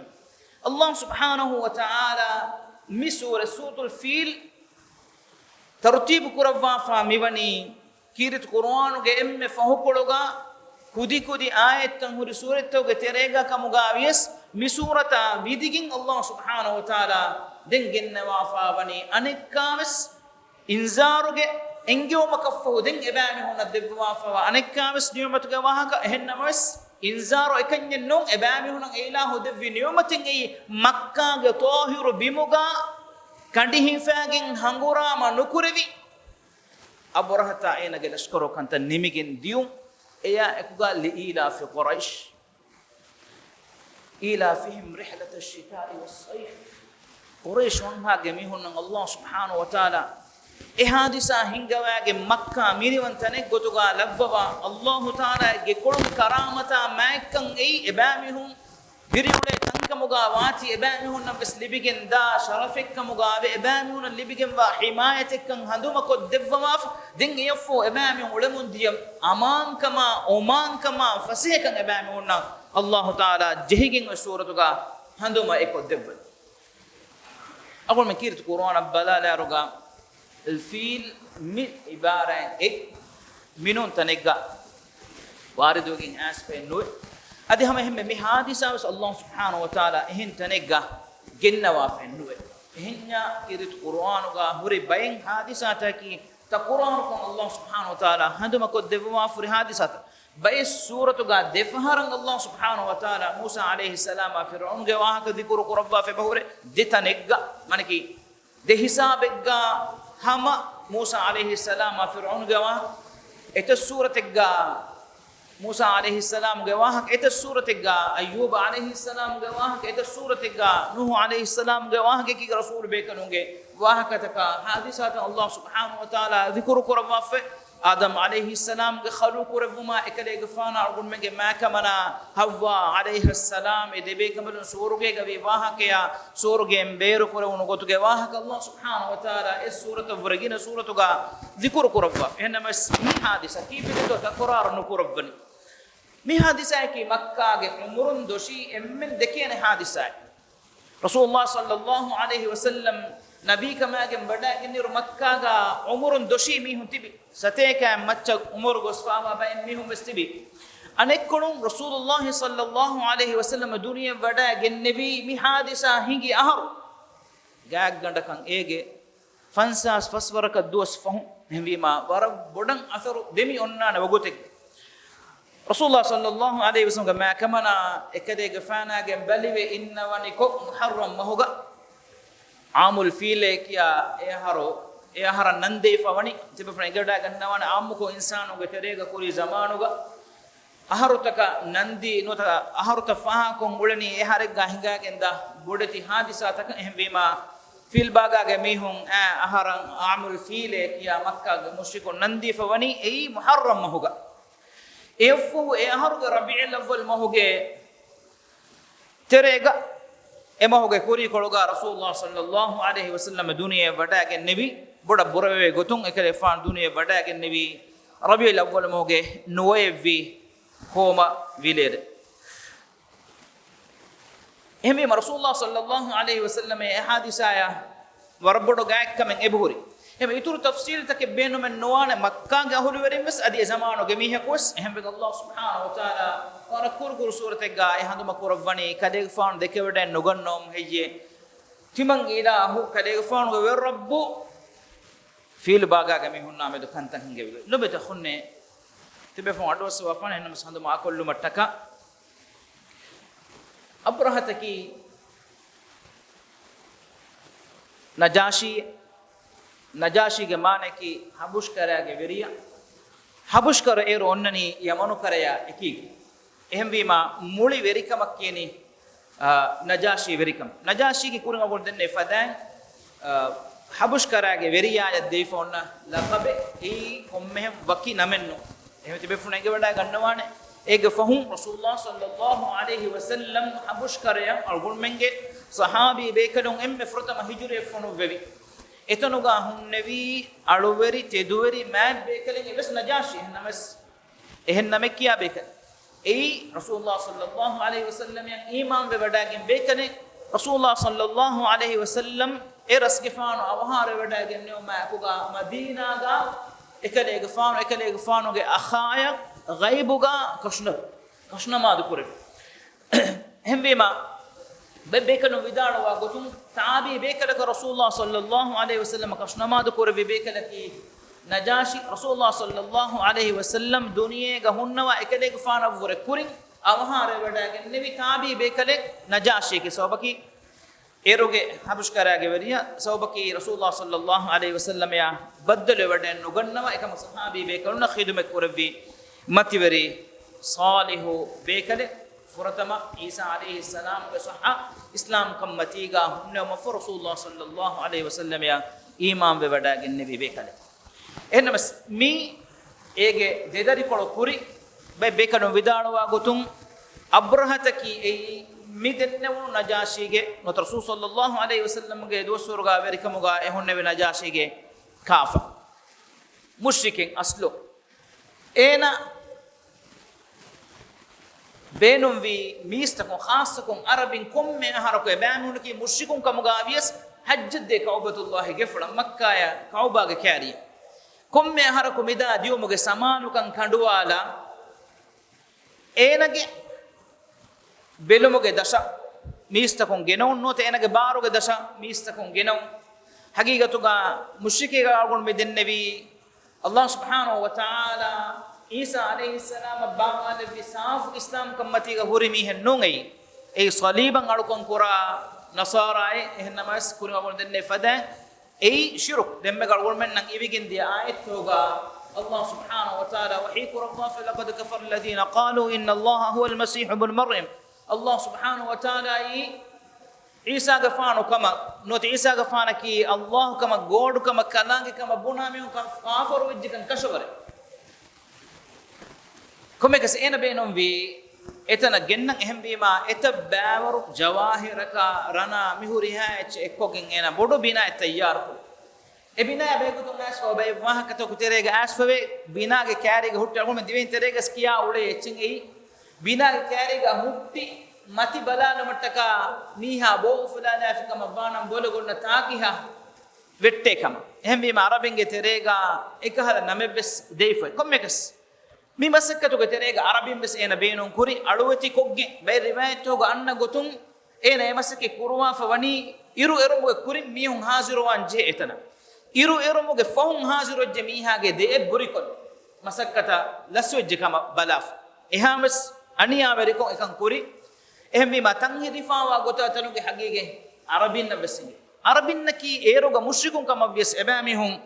ﷲ ސުބްޙާނަހޫ ވަތަޢާލާ މި ސޫރަ ސޫރަތުލް ފީލް ތަރުތީބު ކުރައްވާފާ މިވަނީ ކީރިތި ޤުރުއާނުގެ އެންމެ ފަހުކޮޅުގަ ކުދިކުދި އާޔަތްތައް ހުރި ސޫރަތްތަކުގެ ތެރޭގަ ކަމުގަ ވިޔަސް، މި ސޫރަތާ ވިދިގެން އައްލާހު ސުބްޙާނަހު ވަތަޢާލާ ދެން ގެންނަވާފަ ވަނީ އަނެއްކާވެސް އިންޒާރުގެ އެންގެވުމަކަށްފަހު ދެން އެބައިމީހުންނަށް ދެއްވަވާފައިވާ އަނެއްކާވެސް ނިޢުމަތުގެ ވާހަކަ. އެހެންނަމަވެސް، އިންޒާރު އެކަންޏެއް ނޫން، އެބައިމީހުންނަށް އެ އިލާހު ދެއްވި ނިޢުމަތެއް އެއީ މައްކާގެ ޠާހިރު ބިމުގަ ކަނޑިހިފާގެން ހަނގުރާމަ ނުކުރެވި އަބުރަހަތާ އޭނާގެ ލަޝްކަރު ކަންތައް ނިމިގެން ދިޔުން. އެޔާ އެކުގަ لإيلاف قريش إيلافهم رحلة الشتاء والصيف. ޤުރައިޝް ވަންހާގެ މީހުންނަށް އައްލާހު ސުބްޙާނަހު ވަތަޢާލާ އެ ޙާދިސާ ހިންގަވާގެން މައްކާ މިނިވަން ތަނެއްގެ ގޮތުގަ ލައްވަވާ، އައްލާހު ތަޢާލާގެ ކޮޅުގެ ކަރާމަތާ މާތްކަން އެއީ އެބައިމީހުން ދިރިއުޅޭ ތަންކަމުގަ ވާތީ، އެބައިމީހުންނަށް ވެސް ލިބިގެން ދާ ޝަރަފެއްކަމުގަ ވޭ، އެބައިމީހުންނަށް ލިބިގެންވާ ޙިމާޔަތެއްކަން ހަނދުމަކޮށް ދެއްވަވާފަ. ދެން އެއަށްފަހު އެބައިމީހުން އުޅެމުން ދިޔަ އަމާންކަމާ، އޮމާންކަމާ، ފަސޭހަކަން އެބައިމީހުންނަށް އައްލާހު ތަޢާލާ ޖެހިގެން އޮތް ސޫރަތުގަ ހަނދުމަ އެކޮށްދެއްވަނީ. އަޅުގަނޑުމެން ކީރިތި ޤުރުއާނަށް ބަލާލާއިރުގަ، އަލްފީލް މި ޢިބާރާތް އެއް މިނޫން ތަނެއްގަ ވާރިދުވެގެން އައިސްފައެއް ނުވޭ. އަދި ހަމަ އެހެންމެ މި ޙާދިސާ ވެސް އައްލާހު ސުބްޙާނަހު ވަތަޢާލާ އެހެން ތަނެއްގަ ގެންނަވާފައެއް ނުވޭ. އެހެންޏާ ކީރިތި ޤުރުއާނުގަ ހުރި ބައެއް ޙާދިސާތަކީ ތަކުރާރުކޮށް އައްލާހު ސުބްޙާނަހު ވަތަޢާލާ ހަނދުމަކޮށްދެއްވަވާފަ ހުރި ޙާދިސާތައް. ބައެއް ސޫރަތުގަ ދެފަހަރަށް އައްލާހު ސުބްޙާނަހު ވަތަޢާލާ މޫސާ ޢަލައިހިއްސަލާމާ ފިރްޢައުނުގެ ވާހަކަ ޛިކުރު ކުރައްވާފަ އެބަހުރޭ. ދެ ތަނެއްގަ، މާނައަކީ ދެ ހިސާބެއްގަ ހަމަ މޫސާ ޢަލައިހިއްސަލާމާ ފިރްޢައުނުގެ ވާހަކަ، އެތައް ސޫރަތެއްގަ މޫސާ ޢަލައިހިއްސަލާމުގެ ވާހަކަ، އެތައް ސޫރަތެއްގަ އައްޔޫބު ޢަލައިހިއްސަލާމުގެ ވާހަކަ، އެތައް ސޫރަތެއްގަ ނޫޙު ޢަލައިހިއްސަލާމުގެ ވާހަކަ، އެކީގަ ރަސޫލު ބޭކަލުންގެ ވާހަކަތަކާ ޙާދިސާތައް އައްލާހު ސުބްޙާނަހު ވަތަޢާލާ ޛިކުރު ކުރައްވާފަ. އާދަމް ޢަލައިހިއްސަލާމްގެ ޚަލްޤު ކުރެއްވުމާ، އެކަލޭގެފާނާ އަޅުގަނޑުމެންގެ މާކަމަނާ ޙައްވާ ޢަލައިހައްސަލާމް، އެ ދެބޭކަނބަލުން ސުވަރުގޭގަ ވީ ވާހަކަޔާ، ސުވަރުގޭން ބޭރު ކުރެވުނު ގޮތުގެ ވާހަކަ އައްލާހު ސުބްޙާނަހު ވަތަޢާލާ އެއް ސޫރަތަށްވުރެ ގިނަ ސޫރަތުގަ ޛިކުރު ކުރައްވާފަ. އެހެންނަމަވެސް، މި ޙާދިސާ ކީއްވެގެންތޯ ތަކުރާރު ނުކުރައްވަނީ؟ މި ޙާދިސާއަކީ މައްކާގެ ޢުމުރުން ދޮށީ އެންމެން ދެކޭނެ ޙާދިސާއެއް. ރަސޫލުﷲ ޞައްލަﷲ ޢަލައިހި ވަސައްލަމް ނަބީކަމާގެން ވަޑައިގެންނިއިރު މައްކާގަ ޢުމުރުން ދޮށީ މީހުން ތިބި. ސަތޭކައިން މައްޗަށް ޢުމުރު ގޮސްފާވާ ބައެއް މީހުން ވެސް ތިބި. އަނެއްކޮޅުން ރަސޫލުﷲ ޞައްލަﷲ ޢަލައިހި ވަސައްލަމަ ދުނިޔެ ވަޑައިގެންނެވީ މި ޙާދިސާ ހިނގި އަހަރު. ގާތްގަނޑަކަށް އޭގެ ފަންސާސް ފަސް ވަރަކަށް ދުވަސް ފަހުން. އެހެންވީމާ، ވަރަށް ބޮޑަށް އަސަރު ދެމި އޮންނާނެ ވަގުތެއް. ރަސޫލާ ޞައްލަﷲ ޢަލައިހި ވަސައްލަމްގެ މާކަމަނާ އެކަލޭގެފާނާގެން ބަލިވެ އިންނަވަނި ކޮށް މުޙައްރަމް މަހުގަ ޢާމުލް ފީލޭ ކިޔާ އެ އަހަރު، އެ އަހަރަށް ނަންދީފަ ވަނީ. ތިބޭފުޅުން އެނގިވަޑައިގަންނަވާނެ، ޢާއްމުކޮށް އިންސާނުންގެ ތެރޭގަ ކުރީ ޒަމާނުގަ އަހަރުތަކަށް ނަންދީ ނުވަތަ އަހަރުތައް ފާހަގަކޮށް އުޅެނީ އެ އަހަރެއްގަ ހިނގައިގެންދާ ބޮޑެތި ޙާދިސާތަކަށް. އެހެންވީމާ، ފީލްބާގާގެ މީހުން އައި އަހަރަށް ޢާމުލް ފީލޭ ކިޔާ މައްކާގެ މުޝްރިކުން ނަންދީފަ ވަނީ އެއީ މުޙައްރަމް މަހުގަ. އެއަށްފަހު އެ އަހަރުގެ ރަބީޢުލް އައްވަލް މަހުގެ ތެރޭގަ އެ މަހުގެ ކުރީކޮޅުގަ ރަސޫލުﷲ ޞައްލަﷲ ޢަލައިހި ވަސައްލަމަ ދުނިޔެ ވަޑައިގެންނެވި. ބޮޑަށް ބުރަވެވޭ ގޮތުން އެކަލޭގެފާނު ދުނިޔެ ވަޑައިގެންނެވީ ރަބީޢުލް އައްވަލް މަހުގެ ނުވައެއްވީ ހޯމަ ވިލޭރެ. އެހެންވީމަ، ރަސޫލުﷲ ޞައްލަﷲ ޢަލައިހި ވަސައްލަމަ އެ ޙާދިސާޔަށް ވަރަށް ބޮޑު ގާތްކަމެއް އެބަހުރި. އެހެން އިތުރު ތަފްޞީލްތަކެއް ބޭނުމެއް ނުވާނެ. މައްކާގެ އަހުލުވެރިން ވެސް އަދި އެ ޒަމާނުގެ މީހަކު ވެސް، އެހެންވެގެން ﷲ ސުބްޙާނަހޫ ވަތަޢާލާ ވަރަށް ކުރުކުރު ސޫރަތެއްގަ އެ ހަނދުމަ ކުރައްވަނީ، ކަލޭގެފާނު ދެކެވަޑައެއް ނުގަންނަވަމުން ހެއްޔޭ؟ ތިމަން އިލާހު ކަލޭގެފާނުގެ ވެރި ރައްބު ފީލު ބާގާގެ މީހުންނާ މެދު ކަންތައް ހިންގެވި. ލޮބުވެތި އަޚުންނޭ، ތިބޭފުޅުން އަޑުއައްސަވާފާނެ. އެހެންނަމަވެސް ހަނދުމަ އަކޮށްލުމަށްޓަކާ، އަބްރަހަތަކީ ނަޖާޝީ، ނަޖާޝީގެ މާނައަކީ ޙަބުޝްކަރާގެ ވެރިޔާ. ޙަބުޝްކަރަ އޭރު އޮންނަނީ ޔަމަނުކަރަޔާ އެކީގަ. އެހެންވީމާ، މުޅި ވެރިކަމަށް ކިޔަނީ، އާ، ނަޖާޝީ ވެރިކަން. ނަޖާޝީގެ ކުރިން އަޅުގަނޑު ދެންނެވި ފަދައިން، އާ، ޙަބުޝްކަރާގެ ވެރިޔާޔަށް ދެވިފަ އޮންނަ ލަޤަބެއް. އެއީ ކޮންމެހެން ވަކި ނަމެއް ނޫން. އެހެން ތިބޭފުޅުން އެނގިވަޑައި ގަންނަވާނެ. އޭގެ ފަހުން ރަސޫލުﷲ ޞައްލަﷲ ޢަލައިހި ވަސައްލަމް ޙަބުޝްކަރަޔަށް އަޅުގަނޑުމެންގެ ޞަޙާބީ ބޭކަލުން އެންމެ ފުރަތަމަ ހިޖުރަޔަށް ފޮނުއްވެވި. އެތަނުގަ ހުންނެވީ އަޅުވެރި، ތެދުވެރި، މާތް ބޭކަލެއް އެއްވެސް ނަޖާޝީ ނަމަވެސް، އެހެން ނަމެއް ކިޔާ ބޭކަލެއް. އެއީ ރަސޫލުﷲ ޞައްލަﷲ ޢަލައިހި ވަސައްލަމަށް އީމާންވެ ވަޑައިގެން ބޭކަލެއް. ރަސޫލުﷲ ޞައްލަﷲ ޢަލައިހި ވަސައްލަމް އެ ރަސްގެފާނު އަވަހާރަވެވަޑައިގެންނެވުމާ އެކުގަ މަދީނާގަ އެކަލޭގެފާނު، އެކަލޭގެފާނުގެ އަޚާޔަށް ޣައިބުގަ ކަށުނަ، ކަށުނަމާދު ކުރެވި. އެހެންވީމަ، ބައެއް ބޭކަލުން ވިދާޅުވާ ގޮތުން، ތާބީ ބޭކަލަކަށް ރަސޫލާ ޞައްލައްލާހު ޢަލައިހި ވަސައްލަމަ ކަށުނަމާދު ކުރެއްވި ބޭކަލަކީ ނަޖާޝީ. ރަސޫލާ ޞައްލައްލާހު ޢަލައިހި ވަސައްލަމް ދުނިޔޭގަ ހުންނަވާ އެކަލޭގެފާނަށްވުރެ ކުރިން އަވަހާރަވެވަޑައިގެންނެވި ތާބީ ބޭކަލެއް ނަޖާޝީގެ ސަބަބަކީ، އޭރުގެ ހަބަޝްކަރާގެ ވެރިޔާ ސަބަބަކީ ރަސޫލާ ޞައްލައްލާހު ޢަލައިހި ވަސައްލަމަޔާ ބައްދަލުވެވަޑައެއް ނުގަންނަވާ އެކަމަށް ޞަޙާބީ ބޭކަލުންނަށް ޚިދުމަތް ކުރެއްވި މަތިވެރި ޞާލިޙު ބޭކަލެއް. ފުރަތަމަ ޢީސާ ޢަލައިހިއްސަލާމްގެ ޞައްޙަ އިސްލާމްކަން މަތީގާ ހުންނެވުމަށްފަހު ރަސޫލާ ޞައްލައްލާހު ޢަލައިހި ވަސައްލަމަޔާ އީމާންވެވަޑައިގެންނެވި ބޭކަލެއް. އެހެންނަމަސް މީ އޭގެ ދެދަރިކޮޅު ކުރި ބައެއް ބޭކަލުން ވިދާޅުވާ ގޮތުން، އަބްރަހަތަކީ އެއީ މި ދެންނެވުނު ނަޖާޝީގެ ނުވަތަ ރަސޫލު ޞައްލައްލާހު ޢަލައިހި ވަސައްލަމްގެ ދުވަސްވަރުގާ ވެރިކަމުގާ އެ ހުންނެވި ނަޖާޝީގެ ކާފަ. މުޝްރިކެއް އަސްލު. އޭނަ ބޭނުންވީ މީސްތަކުން، ޚާއްޞަކޮށް އަރަބިން ކޮންމެ އަހަރަކު އެބައިމީހުނަކީ މުޝްރިކުން ކަމުގާ ވިޔަސް ޙައްޖަށްދޭ ކަޢުބަތުﷲ ގެފުޅަށް މައްކާޔަށް ކަޢުބާގެ ކާރިޔަށް. ކޮންމެ އަހަރަކު މިދާ ދިޔުމުގެ ސަމާލުކަން ކަނޑުވާލާ، އޭނަގެ ބެލުމުގެ ދަށަށް މީސްތަކުން ގެނައުން ނުވަތަ އޭނަގެ ބާރުގެ ދަށަށް މީސްތަކުން ގެނައުން. ޙަޤީޤަތުގަ މުޝްރިކީގެ އަޅުގަނޑު މި ދެންނެވީ، ﷲ ސުބްޙާނަހޫ ވަތަޢާލާ ޢީސާ ޢަލައިހިއްސަލާމަށް ބާވާލެއްވި ސާފު އިސްލާމްކަން މަތީގަ ހުރި މީހެއް ނޫން އެއީ. އެއީ ޞަލީބަށް އަޅުކަން ކުރާ ނަޞާރާއެއް. އެހެންނަމަވެސް ކުރިން އަޅުގަނޑު ދެންނެވި ފަދައިން އެއީ ޝިރުކު. ދެންމެ އަޅުގަނޑުމެންނަށް އިވިގެންދިޔަ އާޔަތްތަކުގަ ﷲ ސުބްޙާނަހޫ ވަތަޢާލާ ވަޙީ ކުރައްވާފަ، لقد كفر الذين قالوا إن الله هو المسيح ابن مريم. ﷲ ސުބްޙާނަހޫ ވަތަޢާލާއީ ޢީސާގެފާނު ކަމަށް ނުވަތަ ޢީސާގެފާނަކީ ﷲ ކަމަށް، ގޯޑު ކަމަށް، ކަލާނގެ ކަމަށް ބުނާ މީހުން ކާ-، ކާފަރު ވެއްޖެކަން ކަށަވަރެއް. ކޮންމެކަސް އޭނަ ބޭނުންވީ އެތަނަށް ގެންނަން. އެހެންވީމާ އެތައް ބައިވަރު ޖަވާހިރަކާ ރަނާ މިހުރިހާ އެއްޗެއް އެއްކޮށްގެން އޭނަ ބޮޑު ބިނާއެއް ތައްޔާރުކުރި. އެ ބިނާއާ ބެހޭގޮތުން އައިސްފަ ބައެއް ވާހަކަތަކު ތެރޭގަ އައިސްފަވޭ. ބިނާގެ ކާރީގަ ހުއްޓި އަޅުގަނޑުމެން ދިވެހިން ތެރޭގަސް ކިޔާ އުޅޭ އެއްޗެއް އެއީ. ބިނާގެ ކާރީގަ ހުއްޓި މަތި ބަލާލުމަށްޓަކާ މީހާ ބޯ އުފުލާލާފި ކަމަށް ވާނަން ބޮލަގޮންނަ ތާކިހާ ވެއްޓޭ ކަމަށް. އެހެންވީމަ އަރަބިންގެ ތެރޭގަ އެކަހަލަ ނަމެއްވެސް ދެވިފައި. ކޮންމެކަސް މި މަސައްކަތުގެ ތެރޭގަ އަރަބިން ވެސް އޭނަ ބޭނުން ކުރި. އަޅުވެތި ކޮށްގެން ބައެއް ރިވާޔަތްތަކުގަ އަންނަ ގޮތުން އޭނަ އެ މަސައްކަތް ކުރުވާފަ ވަނީ އިރު އެރުމުގެ ކުރިން މީހުން ހާޒިރުވާން ޖެހޭ އެތަނަށް. އިރު އެރުމުގެ ފަހުން ހާޒިރުވެއްޖެ މީހާގެ ދެއަތް ބުރިކޮށް މަސައްކަތަށް ލަސްވެއްޖެ ކަމަށް ބަލާފަ. އެހާވެސް އަނިޔާވެރިކޮށް އެކަން ކުރި. އެހެންވީމަ ތަންހެދިފާވާ ގޮތާ ތަނުގެ ހަގީގަތް އަރަބިންނަށް ވެސް އެނގޭ. އަރަބިންނަކީ އޭރުގަ މުޝްރިކުން ކަމަށް ވިޔަސް އެބައިމީހުން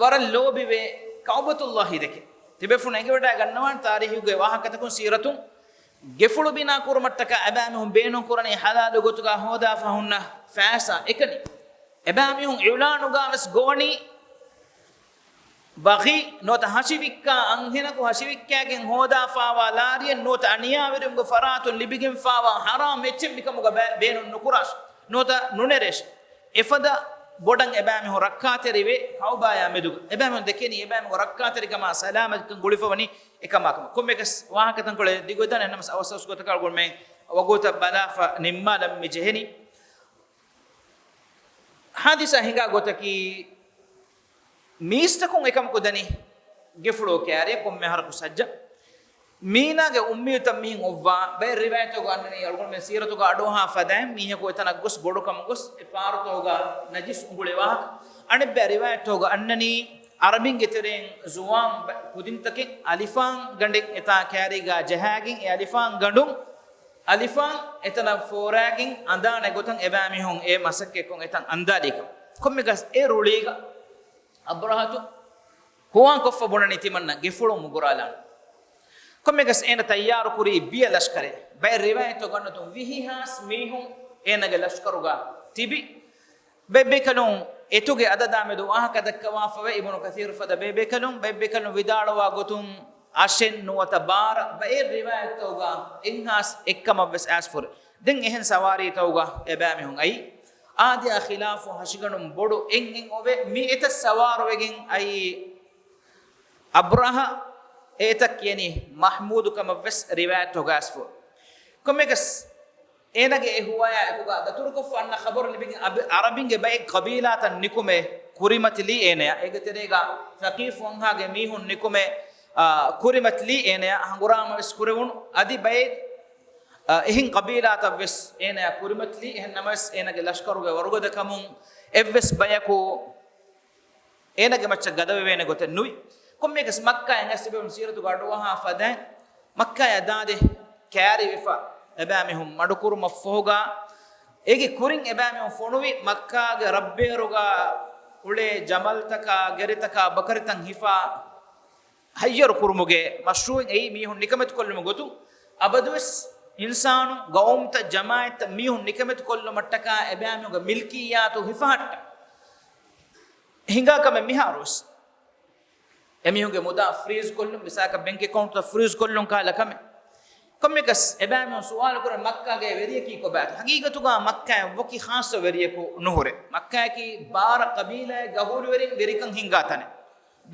ވަރަށް ލޯބިވޭ ކަޢުބަތުﷲ ދެކެ. ތިބޭފުޅުން އެނގިވަޑައި ގަންނަވާން ތާރީހުގެ ވާހަކަތަކުން ސީރަތުން ގެފުޅު ބިނާ ކުރުމަށްޓަކާ އެބައިމީހުން ބޭނުން ކުރަނީ ޙަލާލު ގޮތުގަ ހޯދާފަ ހުންނަ ފައިސާ އެކަނި. އެބައިމީހުން އިޢުލާނުގަ ވެސް ގޮވަނީ ބަޣީ ނުވަތަ ހަށިވިއްކާ އަންހެނަކު ހަށިވިއްކާގެން ހޯދާފާވާ ލާރިއެއް ނުވަތަ އަނިޔާވެރިވުމުގެ ފަރާތުން ލިބިގެންފާވާ ޙަރާމް އެއްޗެއް މިކަމުގަ ބަ-، ބޭނުން ނުކުރާށި ނުވަތަ ނުނެރޭށި. އެފަދަ ބޮޑަށް އެބައިމީހުން ރައްކާތެރިވޭ ކަޢުބާޔާ މެދުގަ. އެބައިމީހުން ދެކެނީ އެބައިމީހުން ރައްކާތެރިކަމާ ސަލާމަތްކަން ގުޅިފަވަނީ އެކަމާ ކަމަށް. ކޮންމެކަސް ވާހަކަތަންކޮޅެއް ދިގުވެދާނެ. އެހެންނަމަސް އަވަސްއަވަސް ގޮތަކަށް އަޅުގަނޑުމެން ވަގުތަށް ބަލާފަ ނިންމާލަން މި ޖެހެނީ. ހާދިސާ ހިނގާ ގޮތަކީ، މީސްތަކުން އެކަމަކު ދަނީ ގެފުޅު ކާރިއަށް ކޮންމެ އަހަރަކު ސައްޖަ. މީނާގެ އުއްމީދުތައް މިހެން އޮއްވާ، ބައެއް ރިވާޔަތުގަ އަންނަނީ، އަޅުގަނޑުމެން ސީރަތުގަ އަޑުއަހާ ފަދައިން މީހަކު އެތަނަށް ގޮސް ބޮޑުކަމުގަ ގޮސް އެ ފާރުތަކުގަ ނަޖިސް އުނގުޅި ވާހަކަ. އަނެއްބައި ރިވާޔަތުގަ އަންނަނީ، އަރަބިންގެ ތެރެއިން ޒުވާން ބަ-، ކުދިންތަކެއް އަލިފާން ގަނޑެއް އެތާ ކާރީގަ ޖަހާގެން އެ އަލިފާން ގަނޑުން އަލިފާން އެތަނަށް ފޯރާގެން އަނދާނެ ގޮތަށް އެބައިމީހުން އެ މަސައްކަތްކޮށް އެތަން އަންދާލީކަން. ކޮންމެކަސް އެ ރުޅީގަ އަބްރަހަތު ހުވާންކޮށްފަ ބުނަނީ ތިމަންނަ ގެފުޅު މުގުރާލާން. ކޮންމެކަސް އޭނަ ތައްޔާރުކުރީ ބިޔަ ލަޝްކަރެއް. ބައެއް ރިވާޔަތު ގަންނަތުން ވިހި ހާސް މީހުން އޭނަގެ ލަޝްކަރުގަ ތިބި. ބައެއްބޭކަލުން އެތުގެ އަދަދާމެދު ވާހަކަ ދައްކަވާފަވޭ. އިބްނު ކަސީރު ފަދަ ބައެއްބޭކަލުން، ބައެއްބޭކަލުން ވިދާޅުވާ ގޮތުން އަށެއް ނުވަތަ ބާރަ، ބައެއް ރިވާޔަތްތަކުގަ އެއްހާސް އެއްކަމަށްވެސް އައިސްފުރި. ދެން އެހެން ސަވާރީތަކުގަ އެބައިމީހުން އައީ. އާދަޔާ ޚިލާފު ހަށިގަނޑުން ބޮޑު އެއް އެއް އޮވޭ. މި އެތައް ސަވާރުވެގެން އައީ އަބްރަހަ، އެތައް ކިޔަނީ މަޙްމޫދު ކަމަށްވެސް ރިވާޔަތްތަކުގަ އައިސްފުރި. ކޮންމެކަސް އޭނަގެ އެ ހުވާޔާ އެކުގަ ދަތުރުކޮށްފަ އަންނަ ޚަބަރު ލިބިގެން އަބި-، އަރަބިންގެ ބައެއް ޤަބީލާތައް ނިކުމެ ކުރިމަތިލީ އޭނަޔަށް. އޭގެ ތެރޭގަ ޘަޤީފު ވަންހާގެ މީހުން ނިކުމެ އާ، ކުރިމަތިލީ އޭނަޔާ ހަނގުރާމަވެސް ކުރެވުނު. އަދި ބައެއް، އާ، އެހެން ޤަބީލާތައްވެސް އޭނަޔާ ކުރިމަތިލީ. އެހެން ނަމަވެސް އޭނަގެ ލަޝްކަރުގެ ވަރުގަދަކަމުން އެއްވެސް ބަޔަކު އޭނަގެ މައްޗަށް ގަދަވެވޭނެ ގޮތެއް ނުވި. ކޮންމެއަކަސް މައްކާއިން އައިސް ތިބެވުނު ސީރަތުގަ އަޑުއަހާ ފަދައިން މައްކާޔާ ދާދި ކާރިވެފަ އެބައިމީހުން މަޑުކުރުމަށްފަހުގަ، އޭގެ ކުރިން އެބައިމީހުން ފޮނުވި މައްކާގެ ރަށްބޭރުގަ އުޅޭ ޖަމަލްތަކާ، ގެރިތަކާ، ބަކަރިތައް ހިފާ ހައްޔަރު ކުރުމުގެ މަޝްރޫއިން އެއީ މީހުން ނިކަމެތިކޮށްލުމުގެ ގޮތުން އަބަދުވެސް އިންސާނު، ގައުމުތައް، ޖަމާއަތްތައް މީހުން ނިކަމެތިކޮށްލުމަށްޓަކާ އެބައިމީހުންގެ މިލްކިއްޔާތު ހިފަހައްޓަ ހިނގާ ކަމެއް މިހާރުވެސް. އެމީހުންގެ މުދާ ފްރީޒް ކޮށްލުން، މިސާލަކަށް ބެންކް އެކައުންޓްތައް ފްރީޒް ކޮށްލުން ކަހަލަ ކަމެއް. ކޮންމެއަކަސް އެބައިމީހުން ސުވާލު ކުރަން މައްކާގެ ވެރިޔަކީ ކޮބާތޯ؟ ހަގީގަތުގަ މައްކާއަށް ވަކި ޚާއްޞަ ވެރިޔަކު ނުހުރޭ. މައްކާއަކީ ބާރަ ޤަބީލާއެއްގެ އަހުލުވެރިން ވެރިކަން ހިންގާ ތަނެއް.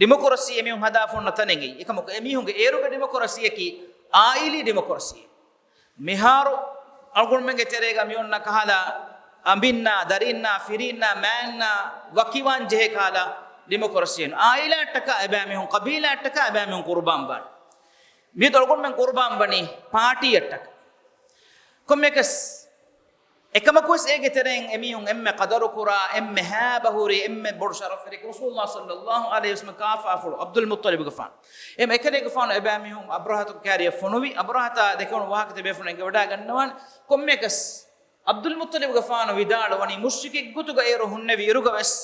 ޑިމޮކްރަސީ އެމީހުން ހަދާފަ އޮންނަ ތަނެއްގައި. އެކަމަކު އެމީހުންގެ އޭރުގެ ޑިމޮކްރަސީއަކީ އާއިލީ ޑިމޮކްރަސީ. މިހާރު އަޅުގަނޑުމެންގެ ތެރޭގަ މިއޮންނަ ކަހަލަ އަނބިންނާ، ދަރީންނާ، ފިރީންނާ، މާތްނާ ވަކިވާން ޖެހޭ ކަހަލަ ޑިމޮކްރަސީއެއް ނޫން. އާއިލާއަށްޓަކާ އެބައިމީހުން، ޤަބީލާއަށްޓަކާ އެބައިމީހުން ޤުރުބާން ވާނެ. މިއަދު އަޅުގަނޑުމެން ޤުރުބާން ވަނީ ޕާޓީއަށްޓަކާ. ކޮންމެއަކަސް އެކަމަކުވެސް އޭގެ ތެރެއިން އެމީހުން އެންމެ ޤަދަރުކުރާ، އެންމެ ހައިބަހުރި، އެންމެ ބޮޑު ޝަރަފްވެރި ރަސޫލުﷲ ޞައްލައްލާހު ޢަލައިހި ވަސައްލަމް ކާފާފުޅު ޢަބްދުލް މުއްޠަލިބުގެފާނު. އެމް އެކަލޭގެފާނު އެބައިމީހުން އަބްރަހަތު ކާރިއަށް ފޮނުވި. އަބްރަހަތާ ދެކެވުނު ވާހަކަ ތިބޭފުޅުން އެނގިވަޑައިގަންނަވާނެ. ކޮންމެއަކަސް ޢަބްދުލް މުއްޠަލިބުގެފާނު ވިދާޅުވަނީ މުޝްރިކެއްގޮތުގަ އޭރު ހުންނެވި އިރުގަވެސް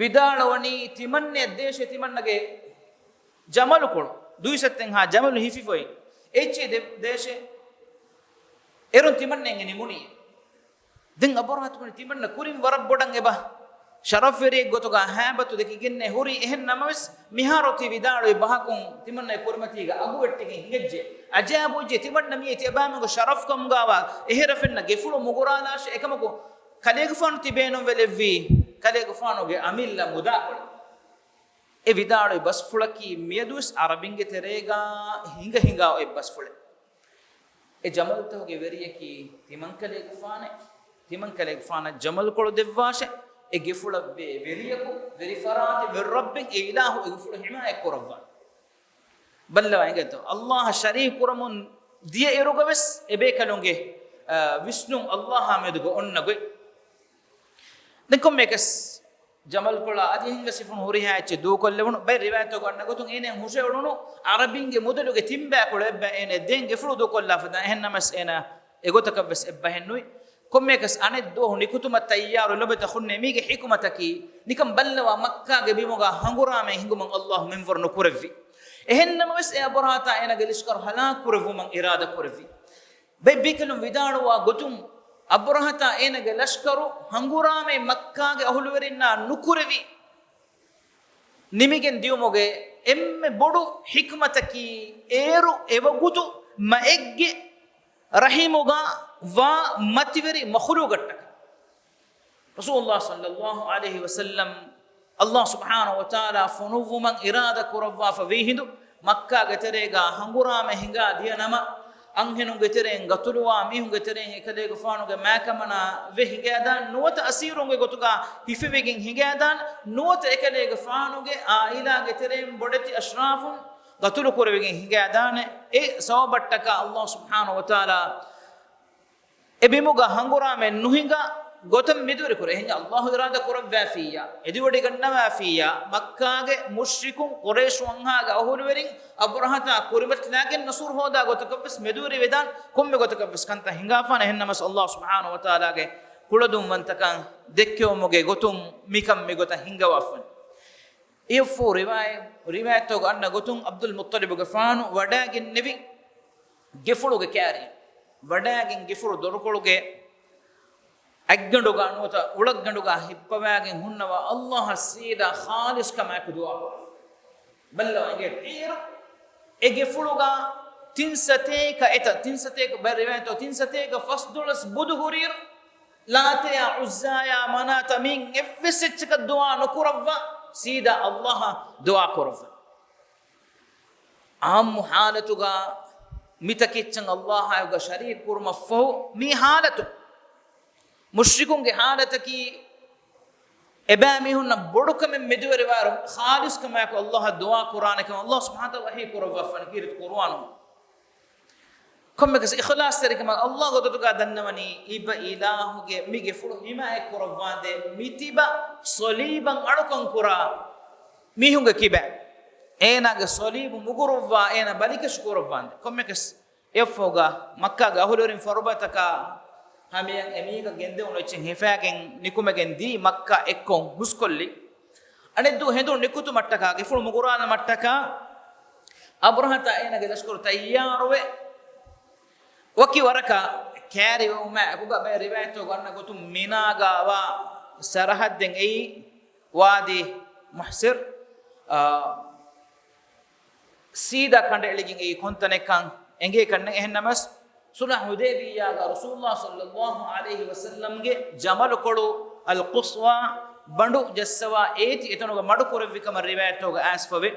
ވިދާޅުވަނީ ތިމަންނެ ދޭށޭ ތިމަންނަގެ ޖަމަލުކޮޅު، ދުއިސައްތައެއްހާ ޖަމަލު ހިފިފައި އެއްޗެއް ދޭށޭ. އޭރުން ތިމަންނަ އެނގެނީ މުނިއެއް. ދެން އަބުރަހަތު ބުނި ތިމަންނަ ކުރިން ވަރަށް ބޮޑަށް އެބަ ޝަރަފްވެރިއެއް ގޮތުގަ ހައިބަތު ދެކިގެންނޭ ހުރީ. އެހެން ނަމަވެސް މިހާރު ތި ވިދާޅުވި ބަހަކުން ތިމަންނަ ކުރިމަތީގަ އަގުވެއްޓިގެން ހިނގައްޖެ. އަޖައިބުވެއްޖެ ތިމަންނަ މިއީ ތިޔަބައިމީހުންގެ ޝަރަފްކަމުގަވާ އެހެރަ ފެންނަ ގެފުޅު މުގުރާލާށޭ. އެކަމަކު ކަލޭގެފާނު ތިބޭނުން ވެލެއްވީ، ކަލޭގެފާނުގެ އަމިއްލަ މުދާކޮޅެއް. އެ ވިދާޅުވި ބަސްފުޅަކީ މިއަދުވެސް ޢަރަބިންގެ ތެރޭގަ ހިނގަ ހިނގާ އޮތް ބަސްފުޅެއް. އެ ޖަމަލްތަކުގެ ވެރިޔަކީ ތިމަންކަލޭގެފާނޭ. ތިމަންކަލޭގެފާނަށް ޖަމަލްކޮޅު ދެއްވާށޭ. އެ ގެފުޅަށް ވޭ ވެރިޔަކު، ވެރިފަރާތެއް، ވެރިރައްބެއް، އެ އިލާހު އެ ގެފުޅު ޙިމާޔަތް ކުރައްވާނެ. ބައްލަވާ އިނގޭތޯ؟ ﷲ އަށް ޝަރީކު ކުރަމުން ދިޔަ އިރުގަވެސް އެބޭކަލުންގެ، އާ، ވިސްނުން ﷲ އާ މެދުގަ އޮންނަ ގޮތް. ދެން ކޮންމެއަކަސް ޖަމަލްކޮޅާ އަދި ހިނގަސިފުނު ހުރިހާ އެއްޗެއް ދޫކޮށްލެވުނު. ބައެއް ރިވާޔަތްތަކުގަ އަންނަ ގޮތުން އޭނަ ހުށައެޅުނު ޢަރަބިންގެ މުދަލުގެ ތިންބައިކުޅަ އެއްބައި އޭނަ ދޭން ގެފުޅު ދޫކޮށްލާފަދަ. އެހެން ނަމަވެސް އޭނަ އެގޮތަކަށްވެސް އެއްބަހެއް ނުވި. ކޮންމެއަކަސް އަނެއް ދުވަހު ނިކުތުމަށް ތައްޔާރު ލޮބުވެތި އަޚުންނޭ. މީގެ ޙިކުމަތަކީ ނިކަން ބައްލަވާ މައްކާގެ ބިމުގަ ހަނގުރާމައެއް ހިނގުމަށް ﷲ މިންވަރު ނުކުރެއްވި. އެހެން ނަމަވެސް އެ އަބުރަހަތާ އޭނަގެ ލަޝްކަރު ހަލާކު ކުރެއްވުމަށް އިރާދަ ކުރެއްވި. ބައެއް ބޭކަލުން ވިދާޅުވާ ގޮތުން، އަބުރަހަތާ އޭނަގެ ލަޝްކަރު ހަނގުރާމައިން މައްކާގެ އަހުލުވެރިންނާ ނުކުރެވި ނިމިގެން ދިޔުމުގެ އެންމެ ބޮޑު ޙިކްމަތަކީ، އޭރު އެވަގުތު މައެއްގެ ރަޙިމުގަ ވާ މަތިވެރި މަޚުލޫގަށްޓަކަ. ރަސޫލުﷲ ޞައްލަﷲ ޢަލައިހި ވަސައްލަމް ﷲ ސުބްޙާނަހޫ ވަތަޢާލާ ފޮނުއްވުމަށް އިރާދަ ކުރައްވާފަ ވީ ހިނދު، މައްކާގެ ތެރޭގަ ހަނގުރާމަ ހިނގާ ދިޔަ ނަމަ، އަންހެނުންގެ ތެރެއިން ގަތުލުވާ މީހުންގެ ތެރެއިން އެކަލޭގެފާނުގެ މާކަމަނާ ވެ ހިނގައިދާނެ، ނުވަތަ އަސީރުންގެ ގޮތުގަ ހިފެވިގެން ހިނގައިދާނެ، ނުވަތަ އެކަލޭގެފާނުގެ ޢާއިލާގެ ތެރެއިން ބޮޑެތި އަޝްރާފުން ގަތުލު ކުރެވިގެން ހިނގައިދާނެ. އެ ސަބަބަށްޓަކާ ﷲ ސުބްޙާނަހޫ ވަތަޢާލާ އެ ބިމުގަ ހަނގުރާމައެއް ނުހިނގާ ގޮތަށް މެދުވެރި ކުރޭ. އެހެންޏާ ﷲ އިރާދަ ކުރައްވާފިއްޔާ، އެދިވަޑިގަންނަވާފިއްޔާ، މައްކާގެ މުޝްރިކުން، ޤުރައިޝު ވަންހާގެ އަހުލުވެރިން އަބުރަހަތާ ކުރިމަތިލާގެން ނަޞްރު ހޯދާ ގޮތަކަށްވެސް މެދުވެރި ވެދާނެ، ކޮންމެ ގޮތަކަށްވެސް ކަންތައް ހިނގާފާނެ. އެހެން ނަމަވެސް ﷲ ސުބްޙާނަހޫ ވަތަޢާލާގެ ކުޅަދުންވަންތަކަން ދެއްކެވުމުގެ ގޮތުން މިކަން މިގޮތަށް ހިނގަވާފަން. އެއަށްފަހު ރިވާޔަތް، ރިވާޔަތްތަކުގަ އަންނަ ގޮތުން ޢަބްދުލް މުއްޠަލިބުގެފާނު ވަޑައިގެންނެވި ގެފުޅުގެ ކާރި، ވަޑައިގެން ގެފުޅު ދޮރުކޮޅުގެ އަތްގަނޑުގަ ނުވަތަ އުޅަގަނޑުގަ ހިއްޕަވާގެން ހުންނަވާ ﷲ އަށް ސީދާ ޚާލިޞް ކަމާއެކު ދުޢާ ކުރައްވާ. ބައްލަވާ އިނގޭ އޭރު އެ ގެފުޅުގަ ތިން ސަތޭކަ އެތައް، ތިން ސަތޭކަ ބައެއް ރިވާޔަތްތަކު ތިން ސަތޭކަ ފަސްދޮޅަސް ބުދު ހުރިއިރު، ލާތަޔާ ޢުއްޒާޔާ މަނާތާ މިއިން އެއްވެސް އެއްޗަކަށް ދުޢާ ނުކުރައްވާ، ސީދާ ﷲ އަށް ދުޢާ ކުރައްވާ. ޢާއްމު ޙާލަތުގަ މިތަކެއްޗަށް ﷲ އާއިގަ ޝަރީކު ކުރުމަށް ފަހު، މި ޙާލަތު މުޝްރިކުންގެ ޙާލަތަކީ، އެބައިމީހުންނަށް ބޮޑުކަމެއް މެދުވެރިވާއިރު، ޚާލިޞްކަމާއެކު ﷲ އަށް ދުޢާ ކުރާނެކަމަށް ﷲ ސުބްޙާނަހޫ ވަތަޢާލާ ވަޙީ ކުރައްވާފަނި ކީރިތި ޤުރުއާނުން. ކޮންމެކަސް އިޚްލާޞްތެރިކަމަށް ﷲ ގޮތުގަ ދަންނަވަނީ، އިބަ އިލާހުގެ މި ގެފުޅު ހިމާޔަތް ކުރައްވާނދޭ، މިތިބަ ޞަލީބަށް އަޅުކަން ކުރާ މީހުންގެ ކިބައިން، އޭނާގެ ޞަލީބު މުގުރުއްވާ އޭނާ ބަލިކަށި ކުރައްވާނދޭ. ކޮންމެކަސް އެއަށްފަހުގަ މައްކާގެ އަހުލުވެރިން ފަރުބަތަކާ ހަމަޔަށް އެމީހަކަށް ގެންދެވުނު އެއްޗެއް ހިފާގެން ނިކުމެގެން ދީ މައްކާ އެއްކޮށް ހުސްކޮށްލި. އަނެއްދުވަހު ހެނދުނު ނިކުތުމަށްޓަކާ، ގެފުޅު މުގުރާލުމަށްޓަކާ އަބްރަހަތާ އޭނާގެ ލަޝްކަރު ތައްޔާރުވެ، ވަކި ވަރަކަށް ކައިރިވެވުމާ އެކުގަ ބައެއް ރިވާޔަތްތަކުގަ އަންނަ ގޮތުން މިނާގަ ވާ ސަރަހައްދެއް އެއީ ވާދީ މުހްސިރު، އާ، ސީދާ ކަނޑައެޅިގެން އެއީ ކޮންތަނެއްކަން އެނގޭކަށްނެއް. އެހެންނަމަސް، ޞުލްޙު ޙުދައިބިއްޔާގަ ރަސޫލުﷲ ޞައްލައްލާހު ޢަލައިހި ވަސައްލަމްގެ ޖަމަލުކޮޅު އަލް ޤުޞްވާ ބަނޑު ޖައްސަވާ އޭތި އެތަނުގަ މަޑުކުރެއްވި ކަމަށް ރިވާޔަތްތަކުގަ އައިސްފަވޭ.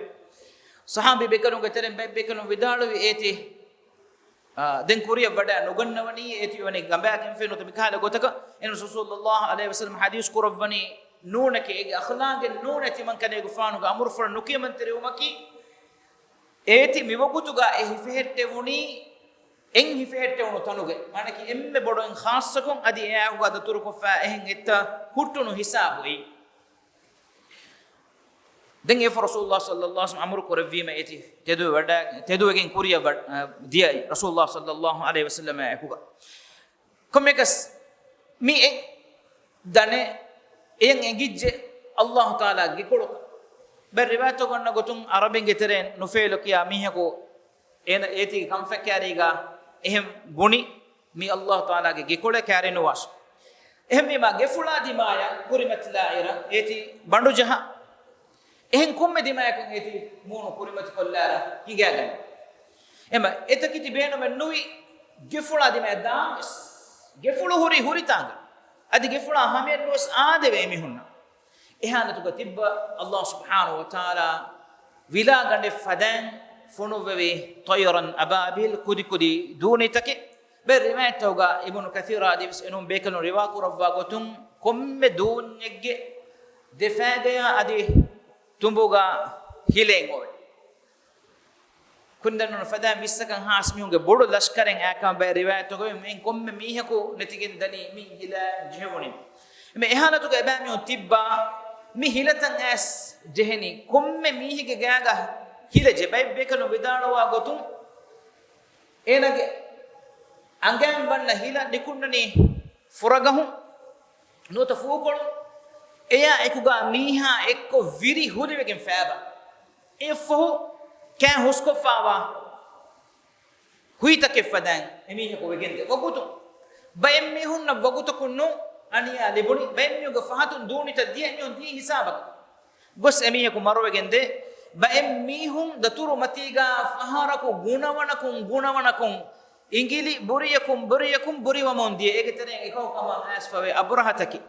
ޞަޙާބީ ބޭކަލުންގެ ތެރެއިން ބައެއް ބޭކަލުން ވިދާޅުވި އޭތި، އާ، ދެން ކުރިއަށް ވަޑައި ނުގަންނަވަނީ އޭތި ވަނީ ގަނބާގެންފޭ ނުވަތަ މިކަހަލަ ގޮތަކަށް. އެން ރަސޫލުﷲ ޞައްލައްލާހު ޢަލައިހި ވަސައްލަމް ޙަދީޘް ކުރައްވަނީ ނޫނެކޭ، އޭގެ އަޚްލާގެއް ނޫނޭ ތިމަން ކަލޭގެފާނުގެ އަމުރުފުޅަށް ނުކިޔަމަންތެރިވުމަކީ، އޭތި މިވަގުތުގަ އެ ހިފެހެއްޓެވުނީ އެން ހިފެހެއްޓެވުނު ތަނުގެ، މާނައަކީ އެންމެ ބޮޑު އެން ޚާއްޞަކޮށް އަދި އެއާއެކުގަ ދަތުރުކޮށްފަ އެހެން އެއްތަ ހުއްޓުނު ހިސާބު އެއީ. ދެން އެފަ ރަސޫލުﷲ ޞައްލައްލާހު ޢަލައިހި ވަސައްލަމް އަމުރު ކުރެއްވީމަ އޭތި ތެދުވެ ވަޑަ-، ތެދުވެގެން ކުރިއަށް ވަ-، ދިޔައީ ރަސޫލުﷲ ޞައްލައްލާހު ޢަލައިހި ވަސައްލަމާ އެކުގަ. ކޮންމެކަސް މި އެއް ދަނެ އެޔަށް އެނގިއްޖެ ﷲ ތަޢާލާ ގެކޮޅު. ބައެއް ރިވާޔަތްތަކުގަ އަންނަ ގޮތުން އަރަބިންގެ ތެރެއިން ނުފޭލު ކިޔާ މީހަކު އޭނަ އޭތީގެ ކަންފަތް ކައިރީގަ އެހެން ބުނި، މީ ﷲ ތަޢާލާގެ ގެކޮޅޭ ކައިރި ނުވާށި. އެހެންވީމާ، ގެފުޅާ ދިމާޔަށް ކުރިމަތިލާއިރަށް އޭތި ބަނޑު ޖަހާ، އެހެން ކޮންމެ ދިމާޔަކުން އޭތި މޫނު ކުރިމަތިކޮށްލާއިރަށް ހިނގާގަންނަވާ. އެމަ އެތަކެތި ބޭނުމެއް ނުވި، ގެފުޅާ ދިމާޔަށް ދާންވެސް، ގެފުޅު ހުރީ ހުރިތާނގަ. އަދި ގެފުޅާ ހަމަޔަށް ނުވެސް އާދެވޭ އެމީހުންނަށް. އެ ޙާލަތުގަ ތިއްބަ ﷲ ސުބްޙާނަހޫ ވަތަޢާލާ ވިލާގަނޑެއް ފަދައިން ފޮނުއްވެވި، ޠައިރަން އަބާބީލް، ކުދިކުދި ދޫނިތަކެއް. ބައެއް ރިވާޔަތްތަކުގަ އިބްނު ކަޘީރާ އަދިވެސް އެނޫން ބޭކަލުން ރިވާ ކުރައްވާ ގޮތުން، ކޮންމެ ދޫންޏެއްގެ ދެފާގަޔާ އަދި ތުނބުގަ ހިލައެއް އޮވެ. ކުންދަންނުން ފަދައިން ވިއްސަކަށް ހާސް މީހުންގެ ބޮޑު ލަޝްކަރެއް އައިކަމަށް ބައެއް ރިވާޔަތްތަކުގައި އެން ކޮންމެ މީހަކު ނެތިގެން ދަނީ މި ހިލައިން ޖެހެވުނީ. މި އެ ޙާލަތުގަ އެބައިމީހުން ތިއްބާ މި ހިލަތައް އައިސް ޖެހެނީ ކޮންމެ މީހެއްގެ ގާގަ ހިލަ ޖެ-، ބައެއް ބޭކަލުން ވިދާޅުވާ ގޮތުން އޭނާގެ އަނގައިން ވަންނަ ހިލަ ނިކުންނަނީ ފުރަގަހުން ނުވަތަ ފޫކޮޅުން. އެޔާ އެކުގަ މީހާ އެއްކޮށް ވިރި ހުރިވެގެން ފައިބާ. އެއަށްފަހު ކައި ހުސްކޮށްފާވާ ހުއިތަކެއް ފަދައިން އެމީހަކު ވެގެންދޭ. ވަގުތު ބައެއް މީހުންނަށް ވަގުތަކުން ނޫން އަނިޔާ ލިބުނީ. ބައެއް މީހުންގެ ފަހަތުން ދޫނިތައް ދިޔަ އެމީހުން ދިޔަ ހިސާބަކަށް ގޮސް އެމީހަކު މަރުވެގެންދޭ. ބައެއް މީހުން ދަތުރު މަތީގަ ފަހަރަކު ގުނަވަނަކުން ގުނަވަނަކުން އިނގިލި ބުރިޔަކުން ބުރިޔަކުން ބުރިވަމުން ދިޔަ. އޭގެ ތެރެއިން އެކަކު ކަމަށް އައިސްފަވޭ އަބުރަހަތަކީ.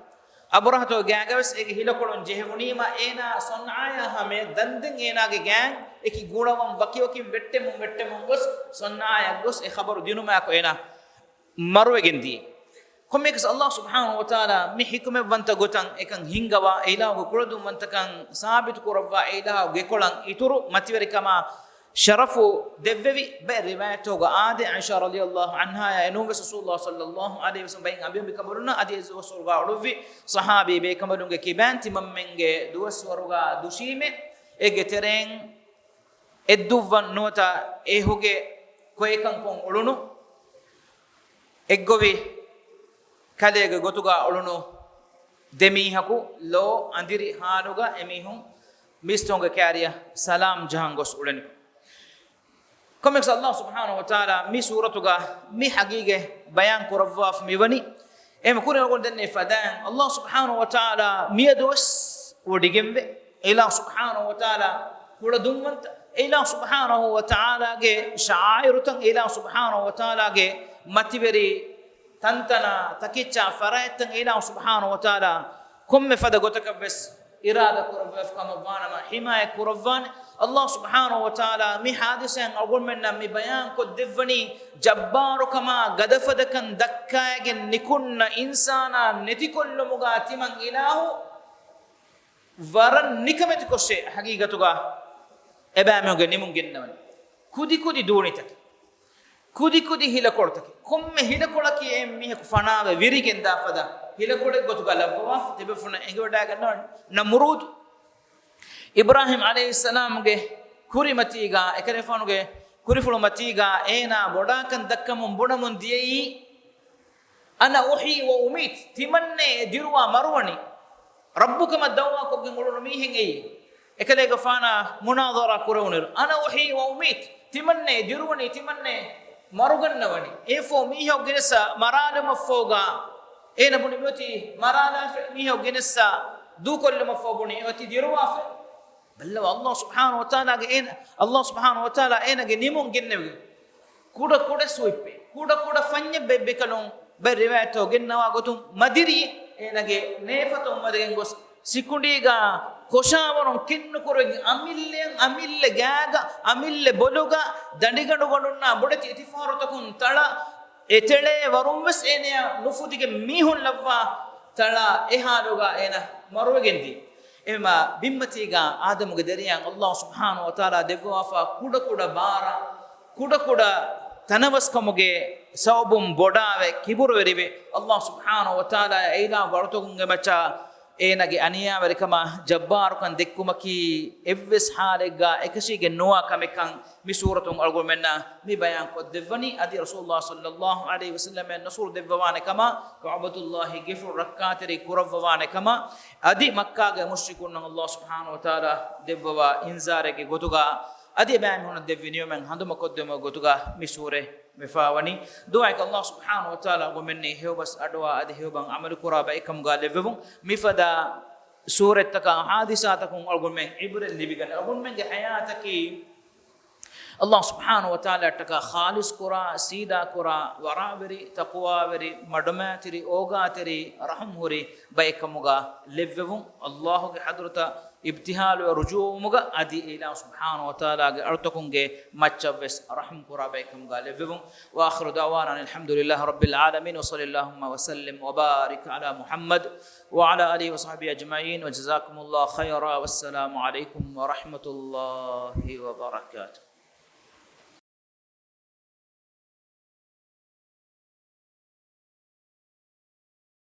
އަބުރަހަތުގެ ގާގަވެސް އޭގެ ހިލަކޮޅުން ޖެހެވުނީމަ އޭނާ ޞަންޢާޔާ ހަމަޔަށް ދަންދެން އޭނާގެ ގާތް އެކި ގުނަވަން ވަކިވަކިން ވެއްޓެމުން ވެއްޓެމުން ގޮސް ޞަންޢާޔަށް ގޮސް އެ ޚަބަރު ދިނުމާއެކު އޭނާ މަރުވެގެން ދިޔަ. ކޮންމެއަކަސް ﷲ ސުބްޙާނަހޫ ވަތަޢާލާ މި ޙިކުމަތްވަންތަ ގޮތަށް އެކަން ހިންގަވާ، އެ އިލާހުގެ ކުޅަދުންވަންތަކަން ސާބިތު ކުރައްވާ، އެ އިލާހުގެ ކޮޅަށް އިތުރު މަތިވެރިކަމާ ޝަރަފު ދެއްވެވި. ބައެއް ރިވާޔަތްތަކުގަ އާދެ، ޢާއިޝާ ރަޟިޔަﷲ ޢަންހާޔާ އެނޫންވެސް ރަސޫލުﷲ ޞައްލައްލާހު ޢަލައިހި ވަސައްލަމް ބައިން އަނބިއަނބިކަނބަލުންނަށް އަދި އެއްވަސްވަރުގަ އުޅުއްވި ޞަޙާބީ ބޭކަނބަލުންގެ ކިބައިން ތިމަންމެންގެ ދުވަސްވަރުގަ ދުށީމެ. އޭގެ ތެރެއިން އެއްދުއްވަން ނުވަތަ އޭހުގެ ކޮއެކަންކޮށް އުޅުނު އެއްގޮވި ކަލޭގެ ގޮތުގަ އުޅުނު ދެމީހަކު ލޯ އަނދިރި ހާލުގަ އެމީހުން މީސްތަކުންގެ ކާރިއަށް ސަލާމް ޖަހަން ގޮސް އުޅެނިކޮށް. ކޮންމެއަކަސް ﷲ ސުބްޙާނަހޫ ވަތަޢާލާ މި ސޫރަތުގަ މި ޙަޤީޤަތް ބަޔާން ކުރައްވާފަ މިވަނީ. އެހެން ކުރިން އަޅުގަނޑު ދެންނެވި ފަދައިން ﷲ ސުބްޙާނަހޫ ވަތަޢާލާ މިއަދުވެސް ވޮޑިގެންވެ. އެ އިލާހު ސުބްޙާނަހޫ ވަތަޢާލާ ކުޅަދުންވަންތަ، އެ އިލާހު ސުބްޙާނަހޫ ވަތަޢާލާގެ ޝަޢާއިރުތައް، އެ އިލާހު ސުބްޙާނަހޫ ވަތަޢާލާގެ މަތިވެރި ތަންތަނާ ތަކެއްޗާ ފަރާތްތައް އެ އިލާހު ސުބްޙާނަހޫ ވަތަޢާލާ ކޮންމެ ފަދަ ގޮތަކަށްވެސް އިރާދަ ކުރައްވާފަ ކަމަށްވާނަމަ ޙިމާޔަތް ކުރައްވާނެ. ﷲ ސުބްޙާނަހޫ ވަތަޢާލާ މި ޙާދިސާއިން އަޅުގަނޑުމެންނަށް މި ބަޔާން ކޮށްދެއްވަނީ، ޖައްބާރުކަމާ ގަދަފަދަކަން ދައްކައިގެން ނިކުންނަ އިންސާނާ ނެތިކޮށްލުމުގަ ތިމަން އިލާހު ވަރަށް ނިކަމެތި ކޮށޭ ހަގީގަތުގަ އެބައިމީހުންގެ ނިމުން ގެންނަވަނީ. ކުދި ކުދި ދޫނިތަކެއް، ކުދި ކުދި ހިލަކޮޅުތަކެއް، ކޮންމެ ހިލަކޮޅަކީ އެ މީހަކު ފަނާވެ ވިރިގެންދާ ފަދަ ހިލަކޮޅެއް ގޮތުގަ ލައްވަވާފަ ތިބޭފުޅުންނަށް އެނގިވަޑައިގަންނަވަނީ. ނަމުރޫދު އިބްރާހީމް ޢަލައިހިއްސަލާމްގެ ކުރިމަތީގަ، އެކަލޭފާނުގެ ކުރިފުޅުމަތީގަ އޭނާ ބޮޑާކަން ދައްކަމުން ބުނަމުން ދިޔައީ، "أنا أحيي وأميت." ތިމަންނޭ ދިރުވާ މަރުވަނީ. ރައްބު ކަމަށް ދައުވާކޮށްގެން އުޅުނު މީހެއް އެއީ. އެކަލޭގެފާނާ މުނާޒަރާ ކުރެވުނުއިރު، "أنا أحيي وأميت." ތިމަންނޭ ދިރުވަނީ، ތިމަންނޭ މަރުގަންނަވަނީ. އެއަށްފަހު މީހަކު ގެނެއްސާ މަރާލުމަށްފަހުގަ އޭނަ ބުނި މިއޮތީ މަރާލާފަ، މީހަކު ގެނެއްސާ ދޫކޮށްލުމަށްފަހު ބުނި އޮތީ ދިރުވާފަ. ބައްލަވާ، ﷲ ސުބްޙާނަހޫ ވަތަޢާލާގެ އޭނަ، ﷲ ސުބްޙާނަހޫ ވަތަޢާލާ އޭނަގެ ނިމުން ގެންނެވިގެން، ކުޑަ ކުޑަ ސުވިއްޕެއް، ކުޑަ ކުޑަ ފަންޏެއް ބެއްބިކަލުން ބައެއް ރިވާޔަތްތަކު ގެންނަވާ ގޮތުން މަދިރިއެއް އޭނަގެ ނޭފަތުން މަދަގެން ގޮސް ސިކުނޑީގަ ކޮށާވަރުން ކެތްނުކުރެވިގެން އަމިއްލައަށް އަމިއްލަ ގާގަ އަމިއްލަ ބޮލުގަ ދަނޑިގަނޑުގަނޑުންނާ ބޮޑެތި އެތިފަހަރުތަކުން ތަޅަ އެތެޅޭ ވަރުން ވެސް އޭނަޔާ ނުފުދިގެން މީހުން ލައްވާ ތަޅާ އެ ހާލުގަ އޭނަ މަރުވެގެންދިޔަ. އެމަ ބިންމަތީގަ އާދަމުގެ ދަރިޔައަށް ﷲ ސުބްޙާނަހޫ ވަތަޢާލާ ދެއްވަވާފާ ކުޑަކުޑަ ބާރަ، ކުޑަކުޑަ ތަނަވަސްކަމުގެ ސަބަބުން ބޮޑާވެ، ކިބުރުވެރިވެ، ﷲ ސުބްޙާނަހޫ ވަތަޢާލާ އެއިލާހުގެ އަޅުތަކުންގެ މައްޗަށް އޭނަގެ އަނިޔާވެރިކަމާ ޖައްބާރުކަން ދެއްކުމަކީ އެއްވެސް ޙާލެއްގަ އެކަށީގެން ނުވާ ކަމެއްކަން މި ސޫރަތުން އަޅުގަނޑުމެންނަށް މި ބަޔާން ކޮށްދެއްވަނީ. އަދި ރަސޫލުﷲ ޞައްލައްލާހު ޢަލައިހި ވަސައްލަމަށް ނުޞްރު ދެއްވަވާނެ ކަމަށް، ކަޢުބަތުﷲގެ ގެފުޅު ރައްކާތެރި ކުރައްވަވާނެ ކަމަށް، އަދި މައްކާގެ މުޝްރިކުންނަށް ﷲ ސުބްޙާނަހޫ ވަތަޢާލާ ދެއްވަވާ އިންޒާރެއްގެ ގޮތުގަ، އަދި އެބައިމީހުނަށް ދެއްވި ނިޢުމަތް ހަނދުމަކޮށްދެވުމުގެ ގޮތުގަ މި ސޫރަތް ވެފާވަނީ. ދުޢާއަކީ ﷲ ސުބްޙާނަހޫ ވަތަޢާލާ އަޅުގަނޑުމެންނަށް ހެޔޮބަސް އަޑުއައި އަދި ހެޔޮބަސް ޢަމަލުކުރާ ބައެއްކަމުގަ ލެއްވެވުން. މިފަދަ ސޫރަތްތަކާ ޙާދިސާތަކުން އަޅުގަނޑުމެން ޢިބްރަތް ލިބިގަނެ. އަޅުގަނޑުމެންގެ ޙަޔާތަކީ ﷲ ސުބްޙާނަހޫ ވަތަޢާލާއަށްޓަކާ ޚާލިޞް ކުރާ، ސީދާ ކުރާ، ވަރާވެރި، ތަޤްވާވެރި، މަޑުމައިތިރި، އޯގާތެރި، ރަޙުމްހުރި ބައެއްކަމުގަ ލެއްވެވުން. ﷲގެ ޙަޟްރަތަށް އިބްތިހާލުވެ ރުޖޫޢަވުމުގަ އަދި އެއިލާހު ސުބްޙާނަހޫ ވަތަޢާލާގެ އަޅުތަކުންގެ މައްޗަށްވެސް ރަޙުމް ކުރާ ބައެއްކަމުގަ ލެއްވެވުން. وآخر دعوانا أن الحمد لله رب العالمين، وصل اللهم وسلم وبارك على محمد وعلى آله وصحبه أجمعين، وجزاكم الله خيرا، والسلام عليكم ورحمة الله وبركاته.